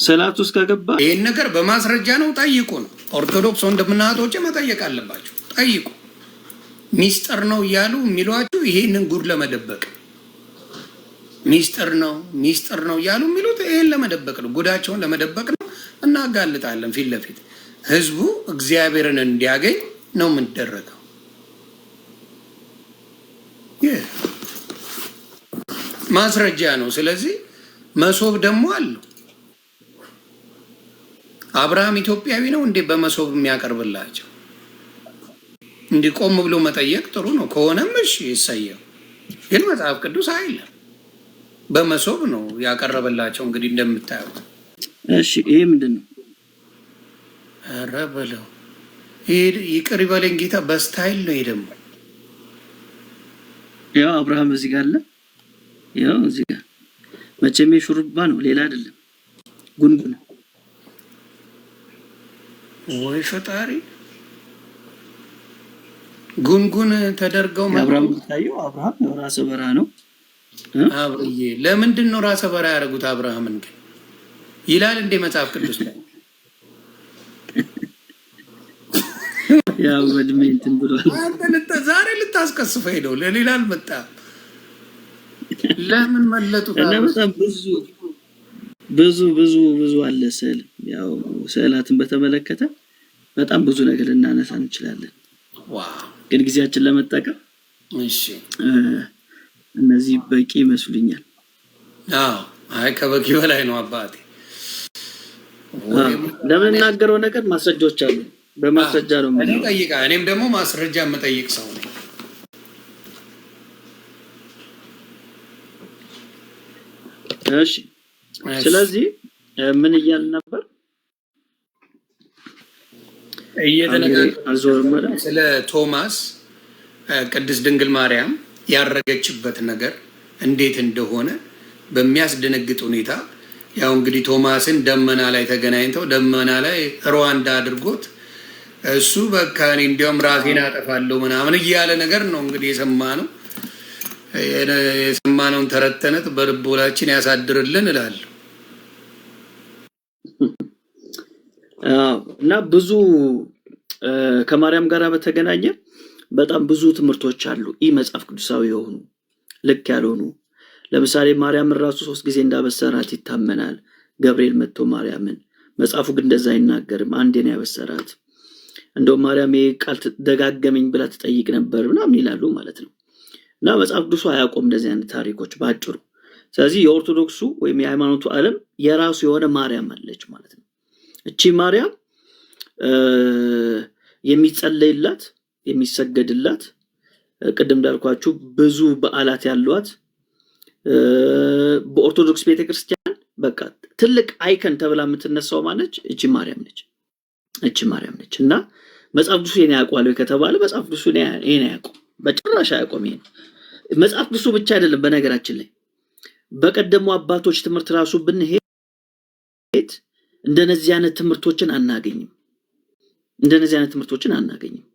ስዕላት ውስጥ ከገባ ይህን ነገር በማስረጃ ነው ጠይቁ ነው። ኦርቶዶክስ ወንድምና እህቶቼ መጠየቅ አለባቸው። ጠይቁ። ሚስጥር ነው እያሉ የሚሏችሁ ይሄንን ጉድ ለመደበቅ፣ ሚስጥር ነው ሚስጥር ነው እያሉ የሚሉት ይሄን ለመደበቅ ነው፣ ጉዳቸውን ለመደበቅ ነው። እናጋልጣለን ፊት ለፊት። ህዝቡ እግዚአብሔርን እንዲያገኝ ነው የምንደረገው። ይህ ማስረጃ ነው። ስለዚህ መሶብ ደግሞ አለው። አብርሃም ኢትዮጵያዊ ነው እንዴ በመሶብ የሚያቀርብላቸው? እንዲህ ቆም ብሎ መጠየቅ ጥሩ ነው። ከሆነም እሺ ይሰየው። ግን መጽሐፍ ቅዱስ አይልም። በመሶብ ነው ያቀረበላቸው። እንግዲህ እንደምታዩት። እሺ፣ ይሄ ምንድን ነው? ኧረ በለው፣ ይሄ ይቅር ይበለኝ ጌታ፣ በ style ነው ይሄ ደግሞ። ያው አብርሃም እዚህ ጋር አለ። ያው እዚህ ጋር መቼም የሹሩባ ነው፣ ሌላ አይደለም። ጉንጉን። ወይ ፈጣሪ፣ ጉንጉን ተደርገው መጡ። የአብርሃም የሚታየው አብርሃም ያው ራሰ በራ ነው እ? አብርዬ፣ ለምንድን ነው ራሰ በራ ያደረጉት አብርሃምን ግን ይላል እንዴ መጽሐፍ ቅዱስ ላይ? ያው በእድሜ እንትን ብሏል። አንተ ዛሬ ልታስቀስፈኝ ነው። ለሌላ አልመጣም። ለምን መለጡት? እና አብርሽ? በጣም ብዙ ብዙ ብዙ ብዙ አለ ስዕል። ያው ስዕላትን በተመለከተ በጣም ብዙ ነገር ልናነሳ እንችላለን። ግን ጊዜያችን ለመጠቀም እነዚህ በቂ ይመስሉኛል። አዎ፣ አይ ከበቂ በላይ ነው አባቴ። አዎ፣ ለምንናገረው ነገር ማስረጃዎች አሉ። በማስረጃ ነው እኔ የምናወራው። ጠይቃ እኔም ደግሞ ማስረጃ የምጠይቅ ሰው ነኝ። እሺ፣ ስለዚህ ምን እያልን ነበር? ካሜራ እየተነጋገርን አልዞርም አይደል? ስለ ቶማስ፣ ቅድስት ድንግል ማርያም ያረገችበት ነገር እንዴት እንደሆነ በሚያስደነግጥ ሁኔታ፣ ያው እንግዲህ ቶማስን ደመና ላይ ተገናኝተው ደመና ላይ ሩዋንዳ አድርጎት እሱ በቃ እኔ እንዲያውም ራሴን አጠፋለሁ ምናምን እያለ ነገር ነው እንግዲህ የሰማነው። የሰማነውን ተረት ተረት በልቦናችን ያሳድርልን እላለሁ። አዎ፣ እና ብዙ ከማርያም ጋር በተገናኘ በጣም ብዙ ትምህርቶች አሉ፣ ኢ መጽሐፍ ቅዱሳዊ የሆኑ፣ ልክ ያልሆኑ። ለምሳሌ ማርያምን ራሱ 3 ጊዜ እንዳበሰራት ይታመናል። ገብርኤል መጥቶ ማርያምን፣ መጽሐፉ ግን እንደዛ አይናገርም። አንዴ ነው ያበሰራት። እንደውም ማርያም ይሄ ቃል ደጋገመኝ ብላ ትጠይቅ ነበር ምናምን ይላሉ ማለት ነው። እና መጽሐፍ ቅዱሱ አያውቁም እንደዚህ አይነት ታሪኮች ባጭሩ። ስለዚህ የኦርቶዶክሱ ወይም የሃይማኖቱ ዓለም የራሱ የሆነ ማርያም አለች ማለት ነው። እቺ ማርያም የሚጸለይላት፣ የሚሰገድላት፣ ቅድም እንዳልኳችሁ ብዙ በዓላት ያሏት፣ በኦርቶዶክስ ቤተክርስቲያን በቃ ትልቅ icon ተብላ የምትነሳው ማነች? እቺ ማርያም ነች። እቺ ማርያም ነች። እና መጽሐፍ ቅዱሱ ይሄን ያውቀዋል ወይ ከተባለ መጽሐፍ ቅዱሱ ይሄን አያውቀውም። በጭራሽ አያውቀውም። ይሄን መጽሐፍ ቅዱሱ ብቻ አይደለም፣ በነገራችን ላይ በቀደሙ አባቶች ትምህርት ራሱ ብንሄድ እንደነዚህ አይነት ትምህርቶችን አናገኝም። እንደነዚህ አይነት ትምህርቶችን አናገኝም።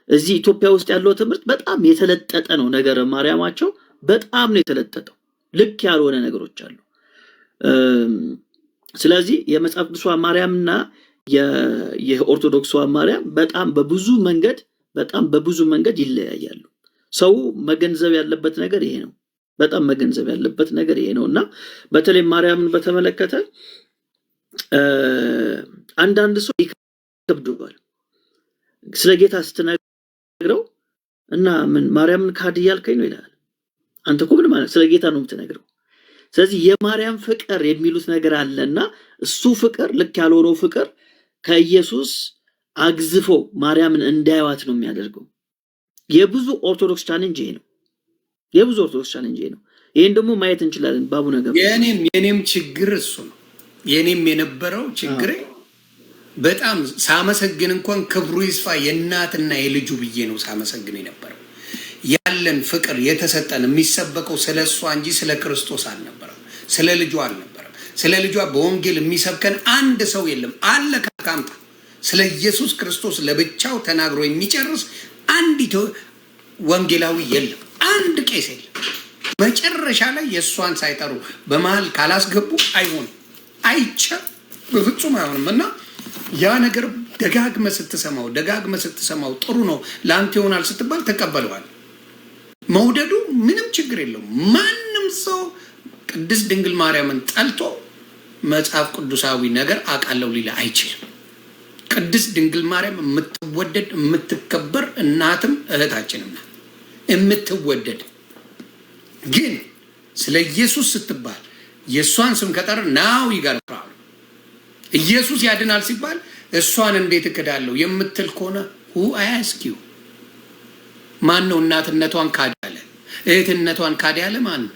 እዚህ ኢትዮጵያ ውስጥ ያለው ትምህርት በጣም የተለጠጠ ነው። ነገረ ማርያማቸው በጣም ነው የተለጠጠው። ልክ ያልሆነ ነገሮች አሉ። ስለዚህ የመጽሐፍ ቅዱሷ ማርያምና የኦርቶዶክሷ ማርያም በጣም በብዙ መንገድ ይለያያሉ። ሰው መገንዘብ ያለበት ነገር ይሄ ነው። በጣም መገንዘብ ያለበት ነገር ይሄ ነው። እና በተለይ ማርያምን በተመለከተ አንዳንድ ሰው ይከብደዋል። ስለ ጌታ ስትነግረው እና ምን ማርያምን ካድ እያልከኝ ነው ይላል። አንተ እኮ ምን ማለት ስለ ጌታ ነው የምትነግረው። ስለዚህ የማርያም ፍቅር የሚሉት ነገር አለና እሱ ፍቅር ልክ ያልሆነው ፍቅር ከኢየሱስ አግዝፎ ማርያምን እንዳይዋት ነው የሚያደርገው። የብዙ ኦርቶዶክስ challenge ይሄ ነው። የብዙ ኦርቶዶክስ challenge ይሄ ነው። ይሄን ደግሞ ማየት እንችላለን በአቡነ ገብረ የኔም ችግር እሱ ነው። የኔም የነበረው ችግሬ በጣም ሳመሰግን እንኳን ክብሩ ይስፋ የእናትና የልጁ ብዬ ነው ሳመሰግን የነበረው። ያለን ፍቅር የተሰጠን የሚሰበከው ስለ እሷ እንጂ ስለ ክርስቶስ አልነበረም፣ ስለ ልጇ አልነበረም። ስለ ልጇ በወንጌል የሚሰብከን አንድ ሰው የለም። አለ ካምጣ ስለ ኢየሱስ ክርስቶስ ለብቻው ተናግሮ የሚጨርስ አንድ ወንጌላዊ የለም፣ አንድ ቄስ የለም። መጨረሻ ላይ የእሷን ሳይጠሩ በመሀል ካላስገቡ አይሆንም፣ አይቻልም፣ በፍጹም አይሆንም። እና ያ ነገር ደጋግመህ ስትሰማው ደጋግመህ ስትሰማው ጥሩ ነው ለአንተ ይሆናል ስትባል ተቀበለዋል። መውደዱ ምንም ችግር የለውም። ማንም ሰው ቅድስት ድንግል ማርያምን ጠልቶ መጽሐፍ ቅዱሳዊ ነገር አውቃለሁ ሊል አይችልም። ቅድስት ድንግል ማርያም የምትወደድ የምትከበር እናትም እህታችንም ናት። የምትወደድ ግን ስለ ኢየሱስ ስትባል የእሷን ስም ከጠር now you got problem። ኢየሱስ ያድናል ሲባል እሷን እንዴት እክዳለሁ የምትል ከሆነ who ask you? ማን ነው እናትነቷን ካድ ያለ፣ እህትነቷን ካድ ያለ ማን ነው?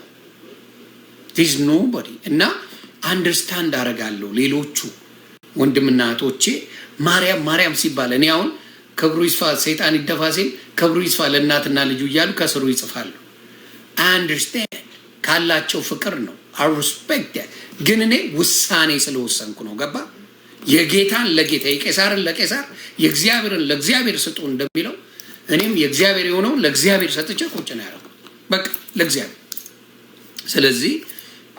There's nobody። እና understand አደርጋለሁ ሌሎቹ ወንድምና እህቶቼ ማርያም ማርያም ሲባል፣ እኔ አሁን ክብሩ ይስፋ ሰይጣን ይደፋ ሲል ክብሩ ይስፋ ለእናትና ልጁ እያሉ ከስሩ ይጽፋሉ። Understand ካላቸው ፍቅር ነው። I respect። ግን እኔ ውሳኔ ስለወሰንኩ ነው። ገባ? የጌታን ለጌታ፣ የቄሳርን ለቄሳር፣ የእግዚአብሔርን ለእግዚአብሔር ስጡ እንደሚለው እኔም የእግዚአብሔር የሆነውን ለእግዚአብሔር ሰጥቼ ቁጭ ነው ያደረኩት። በቃ ለእግዚአብሔር። ስለዚህ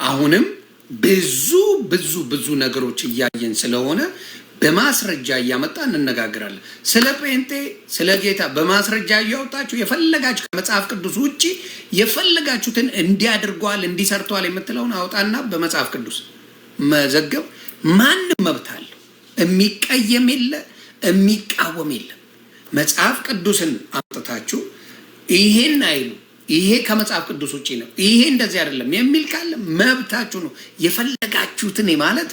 አሁንም ብዙ ብዙ ብዙ ነገሮች እያየን ስለሆነ በማስረጃ እያመጣ እንነጋገራለን። ስለ ጴንጤ፣ ስለ ጌታ በማስረጃ እያወጣችሁ የፈለጋችሁ ከመጽሐፍ ቅዱስ ውጭ የፈለጋችሁትን እንዲያድርጓል እንዲሰርተዋል የምትለውን አውጣና በመጽሐፍ ቅዱስ መዘገብ ማንም መብት አለው። የሚቀየም የለ፣ የሚቃወም የለም። መጽሐፍ ቅዱስን አምጥታችሁ ይሄን አይሉ፣ ይሄ ከመጽሐፍ ቅዱስ ውጭ ነው፣ ይሄ እንደዚህ አይደለም የሚል ካለ መብታችሁ ነው። የፈለጋችሁትን ማለት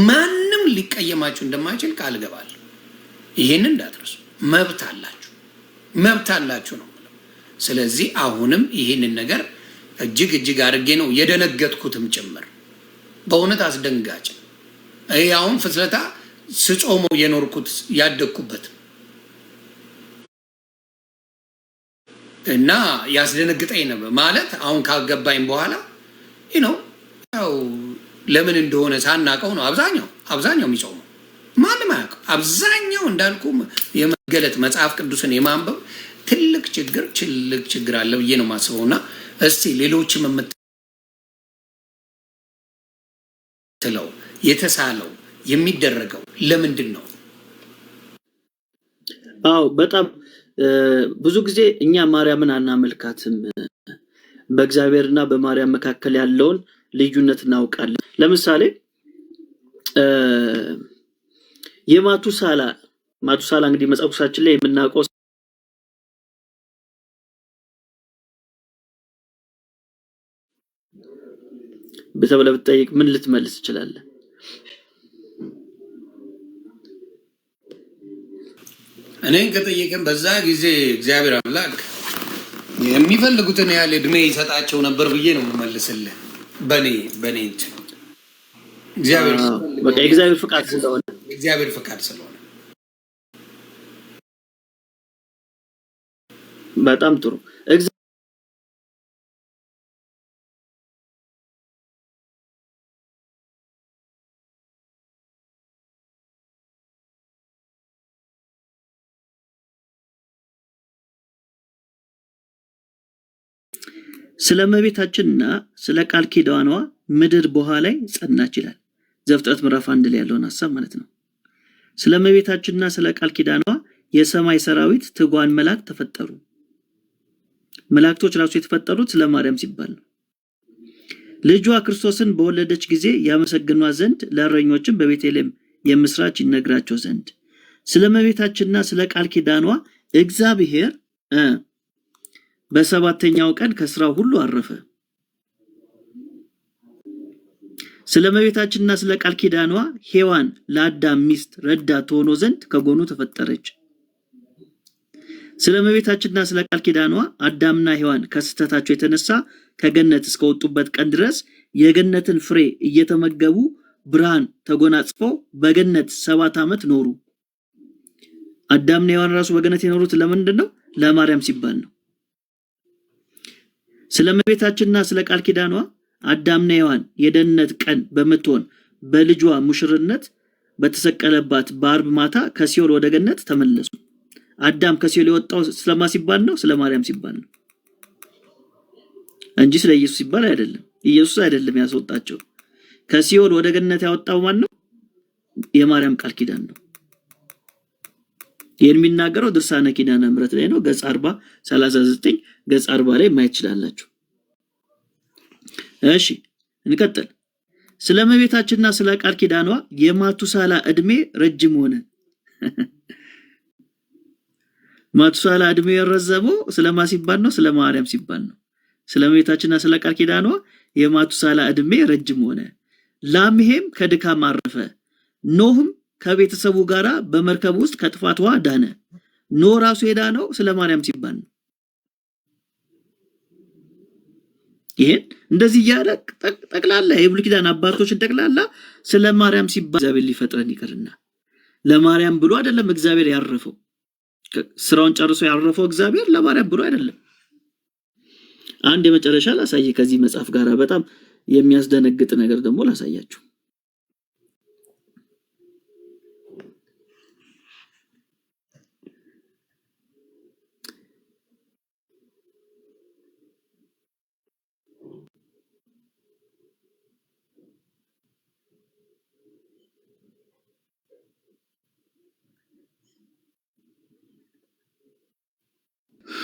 ማንም ሊቀየማችሁ እንደማይችል ቃል እገባለሁ። ይሄንን እንዳትረሱ። መብት አላችሁ፣ መብት አላችሁ ነው የምለው። ስለዚህ አሁንም ይህንን ነገር እጅግ እጅግ አድርጌ ነው የደነገጥኩትም ጭምር። በእውነት አስደንጋጭ ነው። ይሄ አሁን ፍልሰታ ስጾመው የኖርኩት ያደግኩበት እና ያስደነግጠኝ ነበር። ማለት አሁን ካገባኝ በኋላ ነው፣ ያው ለምን እንደሆነ ሳናቀው ነው አብዛኛው የሚጾመው፣ ማንም አያውቅም። አብዛኛው እንዳልኩ የመገለጥ መጽሐፍ ቅዱስን የማንበብ ትልቅ ችግር ትልቅ ችግር አለ ብዬ ነው የማስበው። እና እስቲ ሌሎችም የምትለው የተሳለው የሚደረገው ለምንድን ነው? አዎ፣ በጣም ብዙ ጊዜ እኛ ማርያምን አናመልካትም። በእግዚአብሔርና በማርያም መካከል ያለውን ልዩነት እናውቃለን። ለምሳሌ የማቱሳላ፣ ማቱሳላ እንግዲህ መጽሐፍ ቅዱሳችን ላይ የምናውቀው ተብለህ ብትጠይቅ ምን ልትመልስ ትችላለህ? እኔን ከጠየቀን በዛ ጊዜ እግዚአብሔር አምላክ የሚፈልጉትን ያህል እድሜ ይሰጣቸው ነበር ብዬ ነው የምመልስልህ። በኔ እንትን እግዚአብሔር በቃ የእግዚአብሔር ፍቃድ ስለሆነ። እግዚአብሔር ፍቃድ ስለሆነ። በጣም ጥሩ። ስለ እመቤታችንና ስለ ቃል ኪዳኗ ምድር በውኃ ላይ ጸናች ይላል። ዘፍጥረት ምዕራፍ 1 ላይ ያለውን ሀሳብ ማለት ነው። ስለ እመቤታችንና ስለ ቃል ኪዳኗ የሰማይ ሰራዊት ትጓን መላእክት ተፈጠሩ። መላእክቶች ራሱ የተፈጠሩት ስለ ማርያም ሲባል ነው። ልጇ ክርስቶስን በወለደች ጊዜ ያመሰግኗት ዘንድ ለእረኞችም በቤተልሔም የምስራች ይነግራቸው ዘንድ ስለ እመቤታችንና ስለ ቃል ኪዳኗ እግዚአብሔር በሰባተኛው ቀን ከስራው ሁሉ አረፈ። ስለ እመቤታችንና ስለ ቃል ኪዳኗ ሔዋን ለአዳም ሚስት ረዳት ትሆነው ዘንድ ከጎኑ ተፈጠረች። ስለ እመቤታችንና ስለ ቃል ኪዳኗ አዳምና ሔዋን ከስህተታቸው የተነሳ ከገነት እስከወጡበት ቀን ድረስ የገነትን ፍሬ እየተመገቡ ብርሃን ተጎናጽፈው በገነት 7 ዓመት ኖሩ። አዳምና ሔዋን ራሱ በገነት የኖሩት ለምንድን ነው? ለማርያም ሲባል ነው። ስለ እመቤታችንና ስለ ቃል ኪዳኗ አዳምና ሔዋን የደህንነት ቀን በምትሆን በልጇ ሙሽርነት በተሰቀለባት በአርብ ማታ ከሲኦል ወደ ገነት ተመለሱ። አዳም ከሲኦል የወጣው ስለማ ሲባል ነው? ስለ ማርያም ሲባል ነው እንጂ ስለ ኢየሱስ ሲባል አይደለም። ኢየሱስ አይደለም ያስወጣቸው። ከሲኦል ወደ ገነት ያወጣው ማን ነው? የማርያም ቃል ኪዳን ነው። ይህን የሚናገረው ድርሳነ ኪዳነ ምሕረት ላይ ነው። ገጽ 40 39፣ ገጽ 40 ላይ ማየት ትችላላችሁ። እሺ እንቀጥል። ስለ እመቤታችንና ስለ ቃል ኪዳኗ የማቱሳላ እድሜ ረጅም ሆነ። ማቱሳላ እድሜው የረዘመው ስለማ ሲባል ነው? ስለ ማርያም ሲባል ነው። ስለ እመቤታችንና ስለ ቃል ኪዳኗ የማቱሳላ እድሜ ረጅም ሆነ። ላሜሔም ከድካም አረፈ። ኖህም ከቤተሰቡ ጋራ በመርከብ ውስጥ ከጥፋት ውሃ ዳነ። ኖህ ራሱ የዳነው ስለ ማርያም ሲባል ነው። ይሄን እንደዚህ እያለ ጠቅላላ የብሉይ ኪዳን አባቶችን ጠቅላላ ስለ ማርያም ሲባል እግዚአብሔር ሊፈጥረን ይቅርና ለማርያም ብሎ አይደለም እግዚአብሔር ያረፈው። ስራውን ጨርሶ ያረፈው እግዚአብሔር ለማርያም ብሎ አይደለም። አንድ የመጨረሻ ላሳይ፣ ከዚህ መጽሐፍ ጋር በጣም የሚያስደነግጥ ነገር ደግሞ ላሳያችሁ።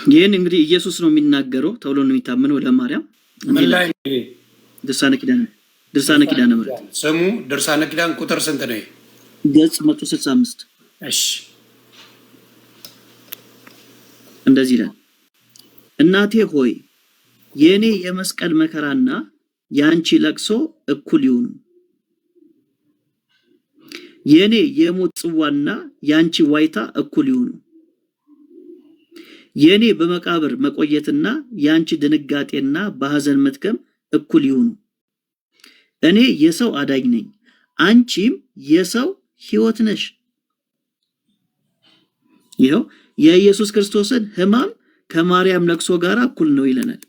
ይህን እንግዲህ ኢየሱስ ነው የሚናገረው ተብሎ ነው የሚታመነው ለማርያም። ምን ላይ? ድርሳነ ኪዳነ ድርሳነ ኪዳነ ምሕረት። ስሙ ድርሳነ ኪዳን ቁጥር ስንት ነው? ገጽ 165። እሺ። እንደዚህ ይላል። እናቴ ሆይ፣ የእኔ የመስቀል መከራና የአንቺ ለቅሶ እኩል ይሁኑ። የእኔ የሞት ጽዋና የአንቺ ዋይታ እኩል ይሁኑ። የእኔ በመቃብር መቆየትና የአንቺ ድንጋጤና በሐዘን መትከም እኩል ይሁኑ። እኔ የሰው አዳኝ ነኝ፣ አንቺም የሰው ሕይወት ነሽ። ይኸው የኢየሱስ ክርስቶስን ሕማም ከማርያም ለቅሶ ጋር እኩል ነው ይለናል።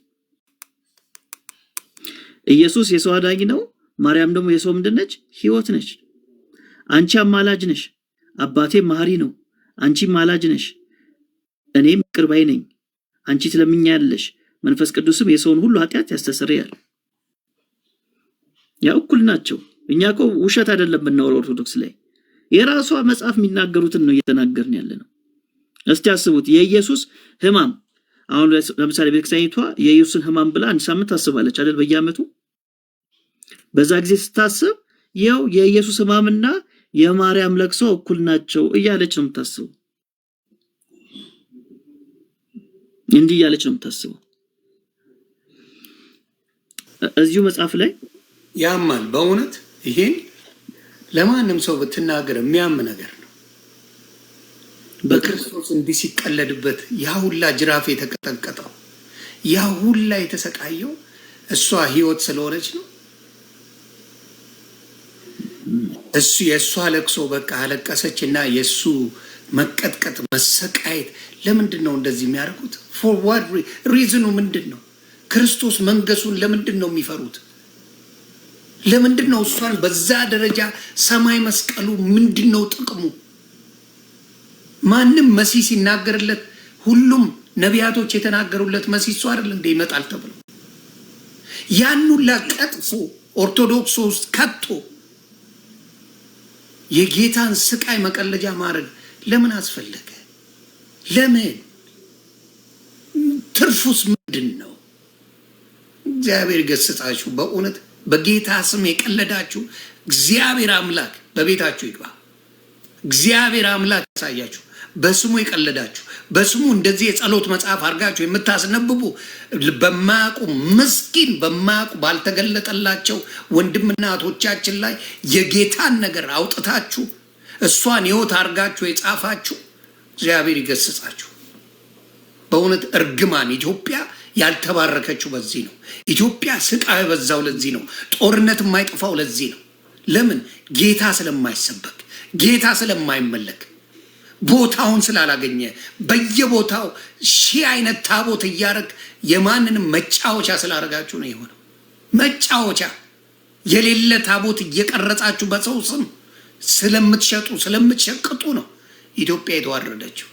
ኢየሱስ የሰው አዳኝ ነው። ማርያም ደግሞ የሰው ምንድን ነች? ሕይወት ነች። አንቺ አማላጅ ነሽ፣ አባቴ መሐሪ ነው። አንቺ አማላጅ ነሽ፣ እኔም ይቅር ባይ ነኝ። አንቺ ትለምኛለሽ፣ መንፈስ ቅዱስም የሰውን ሁሉ ኃጢአት ያስተሰርያል። ያ እኩል ናቸው። እኛ እኮ ውሸት አይደለም የምናወራው። ኦርቶዶክስ ላይ የራሷ መጽሐፍ የሚናገሩትን ነው እየተናገርን ያለ ነው። እስቲ አስቡት፣ የኢየሱስ ሕማም፣ አሁን ለምሳሌ ቤተክርስቲያኒቷ የኢየሱስን ሕማም ብላ አንድ ሳምንት ታስባለች አይደል? በየዓመቱ። በዛ ጊዜ ስታስብ ይኸው የኢየሱስ ሕማምና የማርያም ለቅሶ እኩል ናቸው እያለች ነው የምታስበው። እንዲህ እያለች ነው የምታስበው። እዚሁ መጽሐፍ ላይ። ያማል በእውነት። ይሄን ለማንም ሰው ብትናገር የሚያም ነገር ነው። በክርስቶስ እንዲህ ሲቀለድበት፣ ያ ሁላ ጅራፍ የተቀጠቀጠው፣ ያ ሁላ የተሰቃየው እሷ ህይወት ስለሆነች ነው። እሱ የእሷ ለቅሶ በቃ አለቀሰች እና የእሱ መቀጥቀጥ መሰቃየት ለምንድን ነው እንደዚህ የሚያደርጉት? For what reason ኑ ምንድን ነው? ክርስቶስ መንገሱን ለምንድን ነው የሚፈሩት? ለምንድን ነው እሷን በዛ ደረጃ ሰማይ መስቀሉ ምንድን ነው ጥቅሙ? ማንም መሲህ ሲናገርለት፣ ሁሉም ነቢያቶች የተናገሩለት መሲህ እሱ አይደል እንደ ይመጣል ተብሎ፣ ያን ሁላ ቀጥፎ ኦርቶዶክስ ውስጥ ከቶ የጌታን ስቃይ መቀለጃ ማድረግ ለምን አስፈለገ? ለምን? ትርፉስ ምንድን ነው? እግዚአብሔር ገስጻችሁ። በእውነት በጌታ ስም የቀለዳችሁ እግዚአብሔር አምላክ በቤታችሁ ይግባ። እግዚአብሔር አምላክ ያሳያችሁ። በስሙ የቀለዳችሁ፣ በስሙ እንደዚህ የጸሎት መጽሐፍ አድርጋችሁ የምታስነብቡ፣ በማያውቁ ምስኪን፣ በማያውቁ ባልተገለጠላቸው ወንድምና እህቶቻችን ላይ የጌታን ነገር አውጥታችሁ እሷን ሕይወት አድርጋችሁ የጻፋችሁ እግዚአብሔር ይገስጻችሁ። በእውነት እርግማን፣ ኢትዮጵያ ያልተባረከችው በዚህ ነው። ኢትዮጵያ ስቃይ የበዛው ለዚህ ነው። ጦርነት የማይጠፋው ለዚህ ነው። ለምን? ጌታ ስለማይሰበክ፣ ጌታ ስለማይመለክ፣ ቦታውን ስላላገኘ፣ በየቦታው ሺህ አይነት ታቦት እያረግ የማንንም መጫወቻ ስላደረጋችሁ ነው የሆነው። መጫወቻ፣ የሌለ ታቦት እየቀረጻችሁ በሰው ስም ስለምትሸጡ ስለምትሸቅጡ ነው ኢትዮጵያ የተዋረደችው።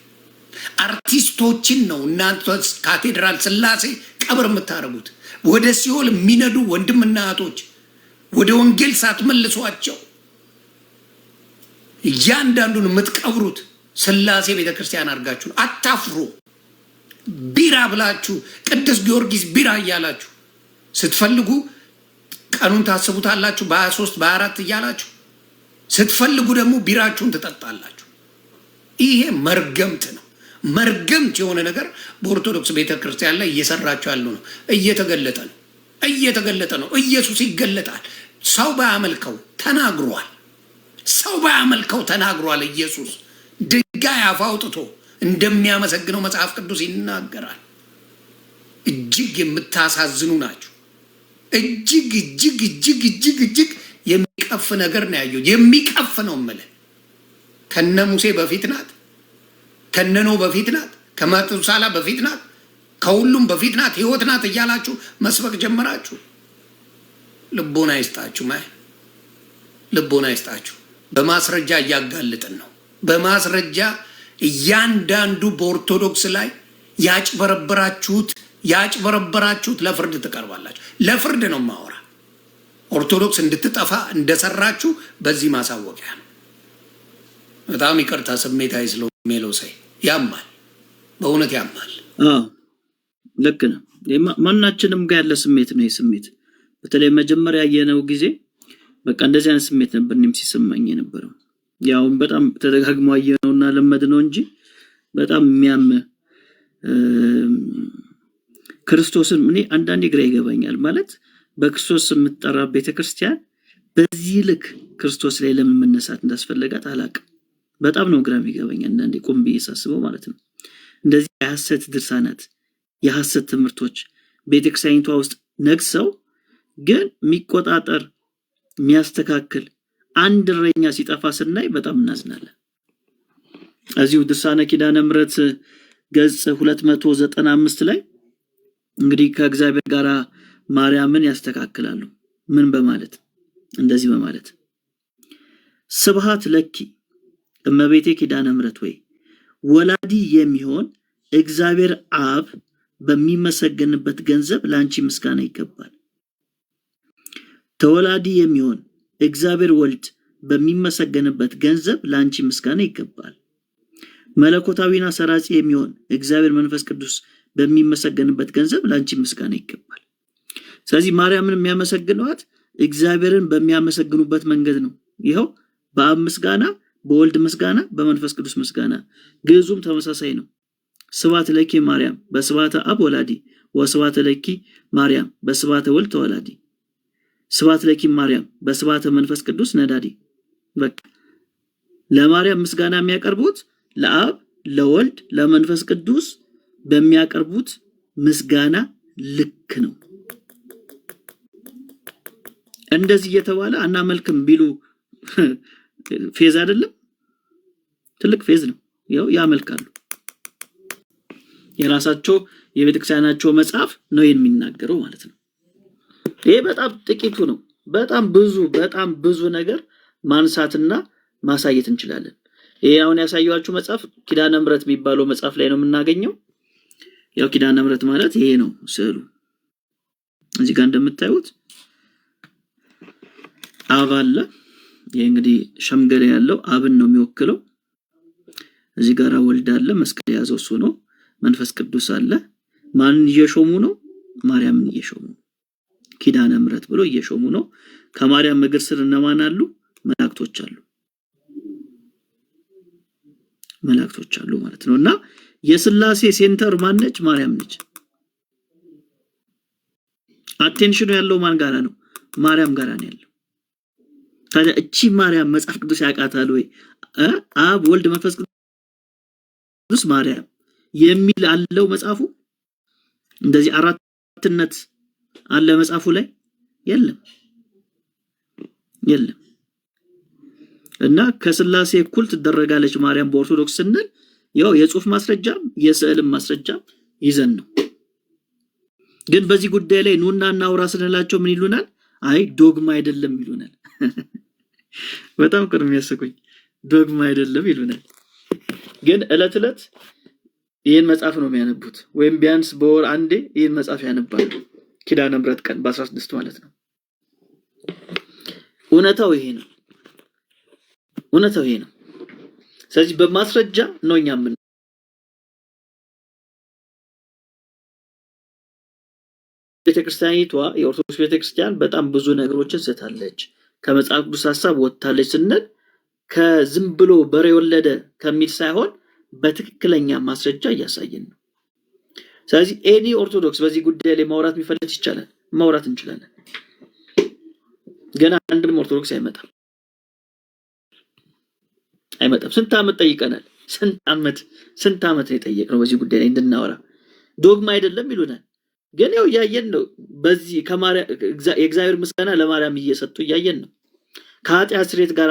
አርቲስቶችን ነው እናንተ ካቴድራል ስላሴ ቀብር የምታደርጉት። ወደ ሲኦል የሚነዱ ወንድምና እህቶች ወደ ወንጌል ሳትመልሷቸው እያንዳንዱን የምትቀብሩት ስላሴ ቤተክርስቲያን አድርጋችሁ ነው። አታፍሩ። ቢራ ብላችሁ ቅዱስ ጊዮርጊስ ቢራ እያላችሁ ስትፈልጉ ቀኑን ታስቡታላችሁ፣ በ23 በ24 እያላችሁ፣ ስትፈልጉ ደግሞ ቢራችሁን ትጠጣላችሁ። ይሄ መርገምት ነው። መርገምት የሆነ ነገር በኦርቶዶክስ ቤተክርስቲያን ላይ እየሰራቸው ያሉ ነው። እየተገለጠ ነው፣ እየተገለጠ ነው። ኢየሱስ ይገለጣል። ሰው ባያመልከው ተናግሯል። ሰው ባያመልከው ተናግሯል። ኢየሱስ ድንጋይ አፍ አውጥቶ እንደሚያመሰግነው መጽሐፍ ቅዱስ ይናገራል። እጅግ የምታሳዝኑ ናቸው። እጅግ እጅግ እጅግ እጅግ እጅግ የሚቀፍ ነገር ነው ያየው። የሚቀፍ ነው የምልህ። ከነ ሙሴ በፊት ናት፣ ከነ ኖህ በፊት ናት፣ ከመቱሳላ በፊት ናት፣ ከሁሉም በፊት ናት፣ ህይወት ናት እያላችሁ መስበክ ጀመራችሁ። ልቦና ይስጣችሁ፣ ማይ ልቦና ይስጣችሁ። በማስረጃ እያጋለጥን ነው። በማስረጃ እያንዳንዱ በኦርቶዶክስ ላይ ያጭበረበራችሁት ያጭበረበራችሁት ለፍርድ ትቀርባላችሁ። ለፍርድ ነው ማወራ። ኦርቶዶክስ እንድትጠፋ እንደሰራችሁ በዚህ ማሳወቂያ ነው። በጣም ይቅርታ ስሜታዊ ስለሜለው ሳይ ያማል፣ በእውነት ያማል። አዎ ልክ ነው። ማናችንም ጋር ያለ ስሜት ነው ይህ ስሜት። በተለይ መጀመሪያ ያየነው ጊዜ በቃ እንደዚህ አይነት ስሜት ነበር እኔም ሲሰማኝ የነበረው። ያው በጣም ተደጋግሞ አየነውና ለመድነው እንጂ በጣም የሚያም ክርስቶስን እኔ አንዳንዴ ግራ ይገባኛል። ማለት በክርስቶስ የምትጠራ ቤተክርስቲያን በዚህ ልክ ክርስቶስ ላይ ለምን መነሳት እንዳስፈለጋት አላቅም። በጣም ነው ግራ የሚገባኝ አንዳንዴ ቆም ብዬ ሳስበው ማለት ነው። እንደዚህ የሐሰት ድርሳናት፣ የሐሰት ትምህርቶች ቤተክርስቲያኒቷ ውስጥ ነግሰው ግን የሚቆጣጠር የሚያስተካክል አንድ እረኛ ሲጠፋ ስናይ በጣም እናዝናለን። እዚሁ ድርሳነ ኪዳነ ምሕረት ገጽ 295 ላይ እንግዲህ ከእግዚአብሔር ጋር ማርያምን ያስተካክላሉ። ምን በማለት? እንደዚህ በማለት ስብሃት ለኪ እመቤቴ ኪዳነ ምሕረት ወይ ወላዲ የሚሆን እግዚአብሔር አብ በሚመሰገንበት ገንዘብ ለአንቺ ምስጋና ይገባል። ተወላዲ የሚሆን እግዚአብሔር ወልድ በሚመሰገንበት ገንዘብ ለአንቺ ምስጋና ይገባል። መለኮታዊና ሰራጺ የሚሆን እግዚአብሔር መንፈስ ቅዱስ በሚመሰገንበት ገንዘብ ለአንቺ ምስጋና ይገባል። ስለዚህ ማርያምን የሚያመሰግኗት እግዚአብሔርን በሚያመሰግኑበት መንገድ ነው። ይኸው በአብ ምስጋና፣ በወልድ ምስጋና፣ በመንፈስ ቅዱስ ምስጋና። ግዕዙም ተመሳሳይ ነው። ስብሐት ለኪ ማርያም በስብሐተ አብ ወላዲ ወስብሐት ለኪ ማርያም በስብሐተ ወልድ ተወላዲ ስብሐት ለኪ ማርያም በስብሐተ መንፈስ ቅዱስ ነዳዲ። በቃ ለማርያም ምስጋና የሚያቀርቡት ለአብ ለወልድ ለመንፈስ ቅዱስ በሚያቀርቡት ምስጋና ልክ ነው። እንደዚህ እየተባለ አናመልክም ቢሉ ፌዝ አይደለም? ትልቅ ፌዝ ነው። ያው ያመልካሉ። የራሳቸው የቤተክርስቲያናቸው መጽሐፍ ነው የሚናገረው ማለት ነው። ይሄ በጣም ጥቂቱ ነው። በጣም ብዙ በጣም ብዙ ነገር ማንሳትና ማሳየት እንችላለን። ይሄ አሁን ያሳየኋችሁ መጽሐፍ ኪዳነ ምሕረት የሚባለው መጽሐፍ ላይ ነው የምናገኘው። ያው ኪዳነ ምሕረት ማለት ይሄ ነው ስዕሉ። እዚህ ጋር እንደምታዩት አብ አለ። ይሄ እንግዲህ ሸምገሌ ያለው አብን ነው የሚወክለው። እዚህ ጋር ወልድ አለ፣ መስቀል የያዘው እሱ ነው። መንፈስ ቅዱስ አለ። ማንን እየሾሙ ነው? ማርያምን እየሾሙ ነው። ኪዳነ ምሕረት ብሎ እየሾሙ ነው። ከማርያም እግር ስር እነማን አሉ? መላእክቶች አሉ። መላእክቶች አሉ ማለት ነው። እና የስላሴ center ማን ነች? ማርያም ነች። attention ኑ ያለው ማን ጋራ ነው? ማርያም ጋራ ነው ያለው። ታዲያ እቺ ማርያም መጽሐፍ ቅዱስ ያውቃታል ወይ? አብ ወልድ መንፈስ ቅዱስ ማርያም የሚል አለው መጽሐፉ? እንደዚህ አራትነት አለ መጽሐፉ ላይ? የለም፣ የለም። እና ከስላሴ እኩል ትደረጋለች ማርያም በኦርቶዶክስ ስንል ያው የጽሁፍ ማስረጃም የስዕልም ማስረጃም ይዘን ነው። ግን በዚህ ጉዳይ ላይ ኑና እናውራ ስንላቸው ምን ይሉናል? አይ ዶግማ አይደለም ይሉናል። በጣም እኮ ነው የሚያስቁኝ። ዶግማ አይደለም ይሉናል። ግን እለት እለት ይህን መጽሐፍ ነው የሚያነቡት፣ ወይም ቢያንስ በወር አንዴ ይህን መጽሐፍ ያነባሉ። ኪዳነ ምሕረት ቀን በ16 ማለት ነው። እውነታው ይሄ ነው። እውነታው ይሄ ነው። ስለዚህ በማስረጃ ነው እኛ ምን ቤተክርስቲያኒቷ የኦርቶዶክስ ቤተክርስቲያን በጣም ብዙ ነገሮችን ስታለች፣ ከመጽሐፍ ቅዱስ ሀሳብ ወጥታለች ስንል ከዝም ብሎ በሬ ወለደ ከሚል ሳይሆን በትክክለኛ ማስረጃ እያሳየን ነው። ስለዚህ any ኦርቶዶክስ በዚህ ጉዳይ ላይ ማውራት የሚፈልግ ይቻላል፣ ማውራት እንችላለን። ገና አንድም ኦርቶዶክስ አይመጣም አይመጣም። ስንት ዓመት ጠይቀናል። ስንት ዓመት ነው የጠየቅነው በዚህ ጉዳይ ላይ እንድናወራ። ዶግማ አይደለም ይሉናል። ግን ያው እያየን ነው። በዚህ የእግዚአብሔር ምስጋና ለማርያም እየሰጡ እያየን ነው። ከኃጢአት ስርየት ጋር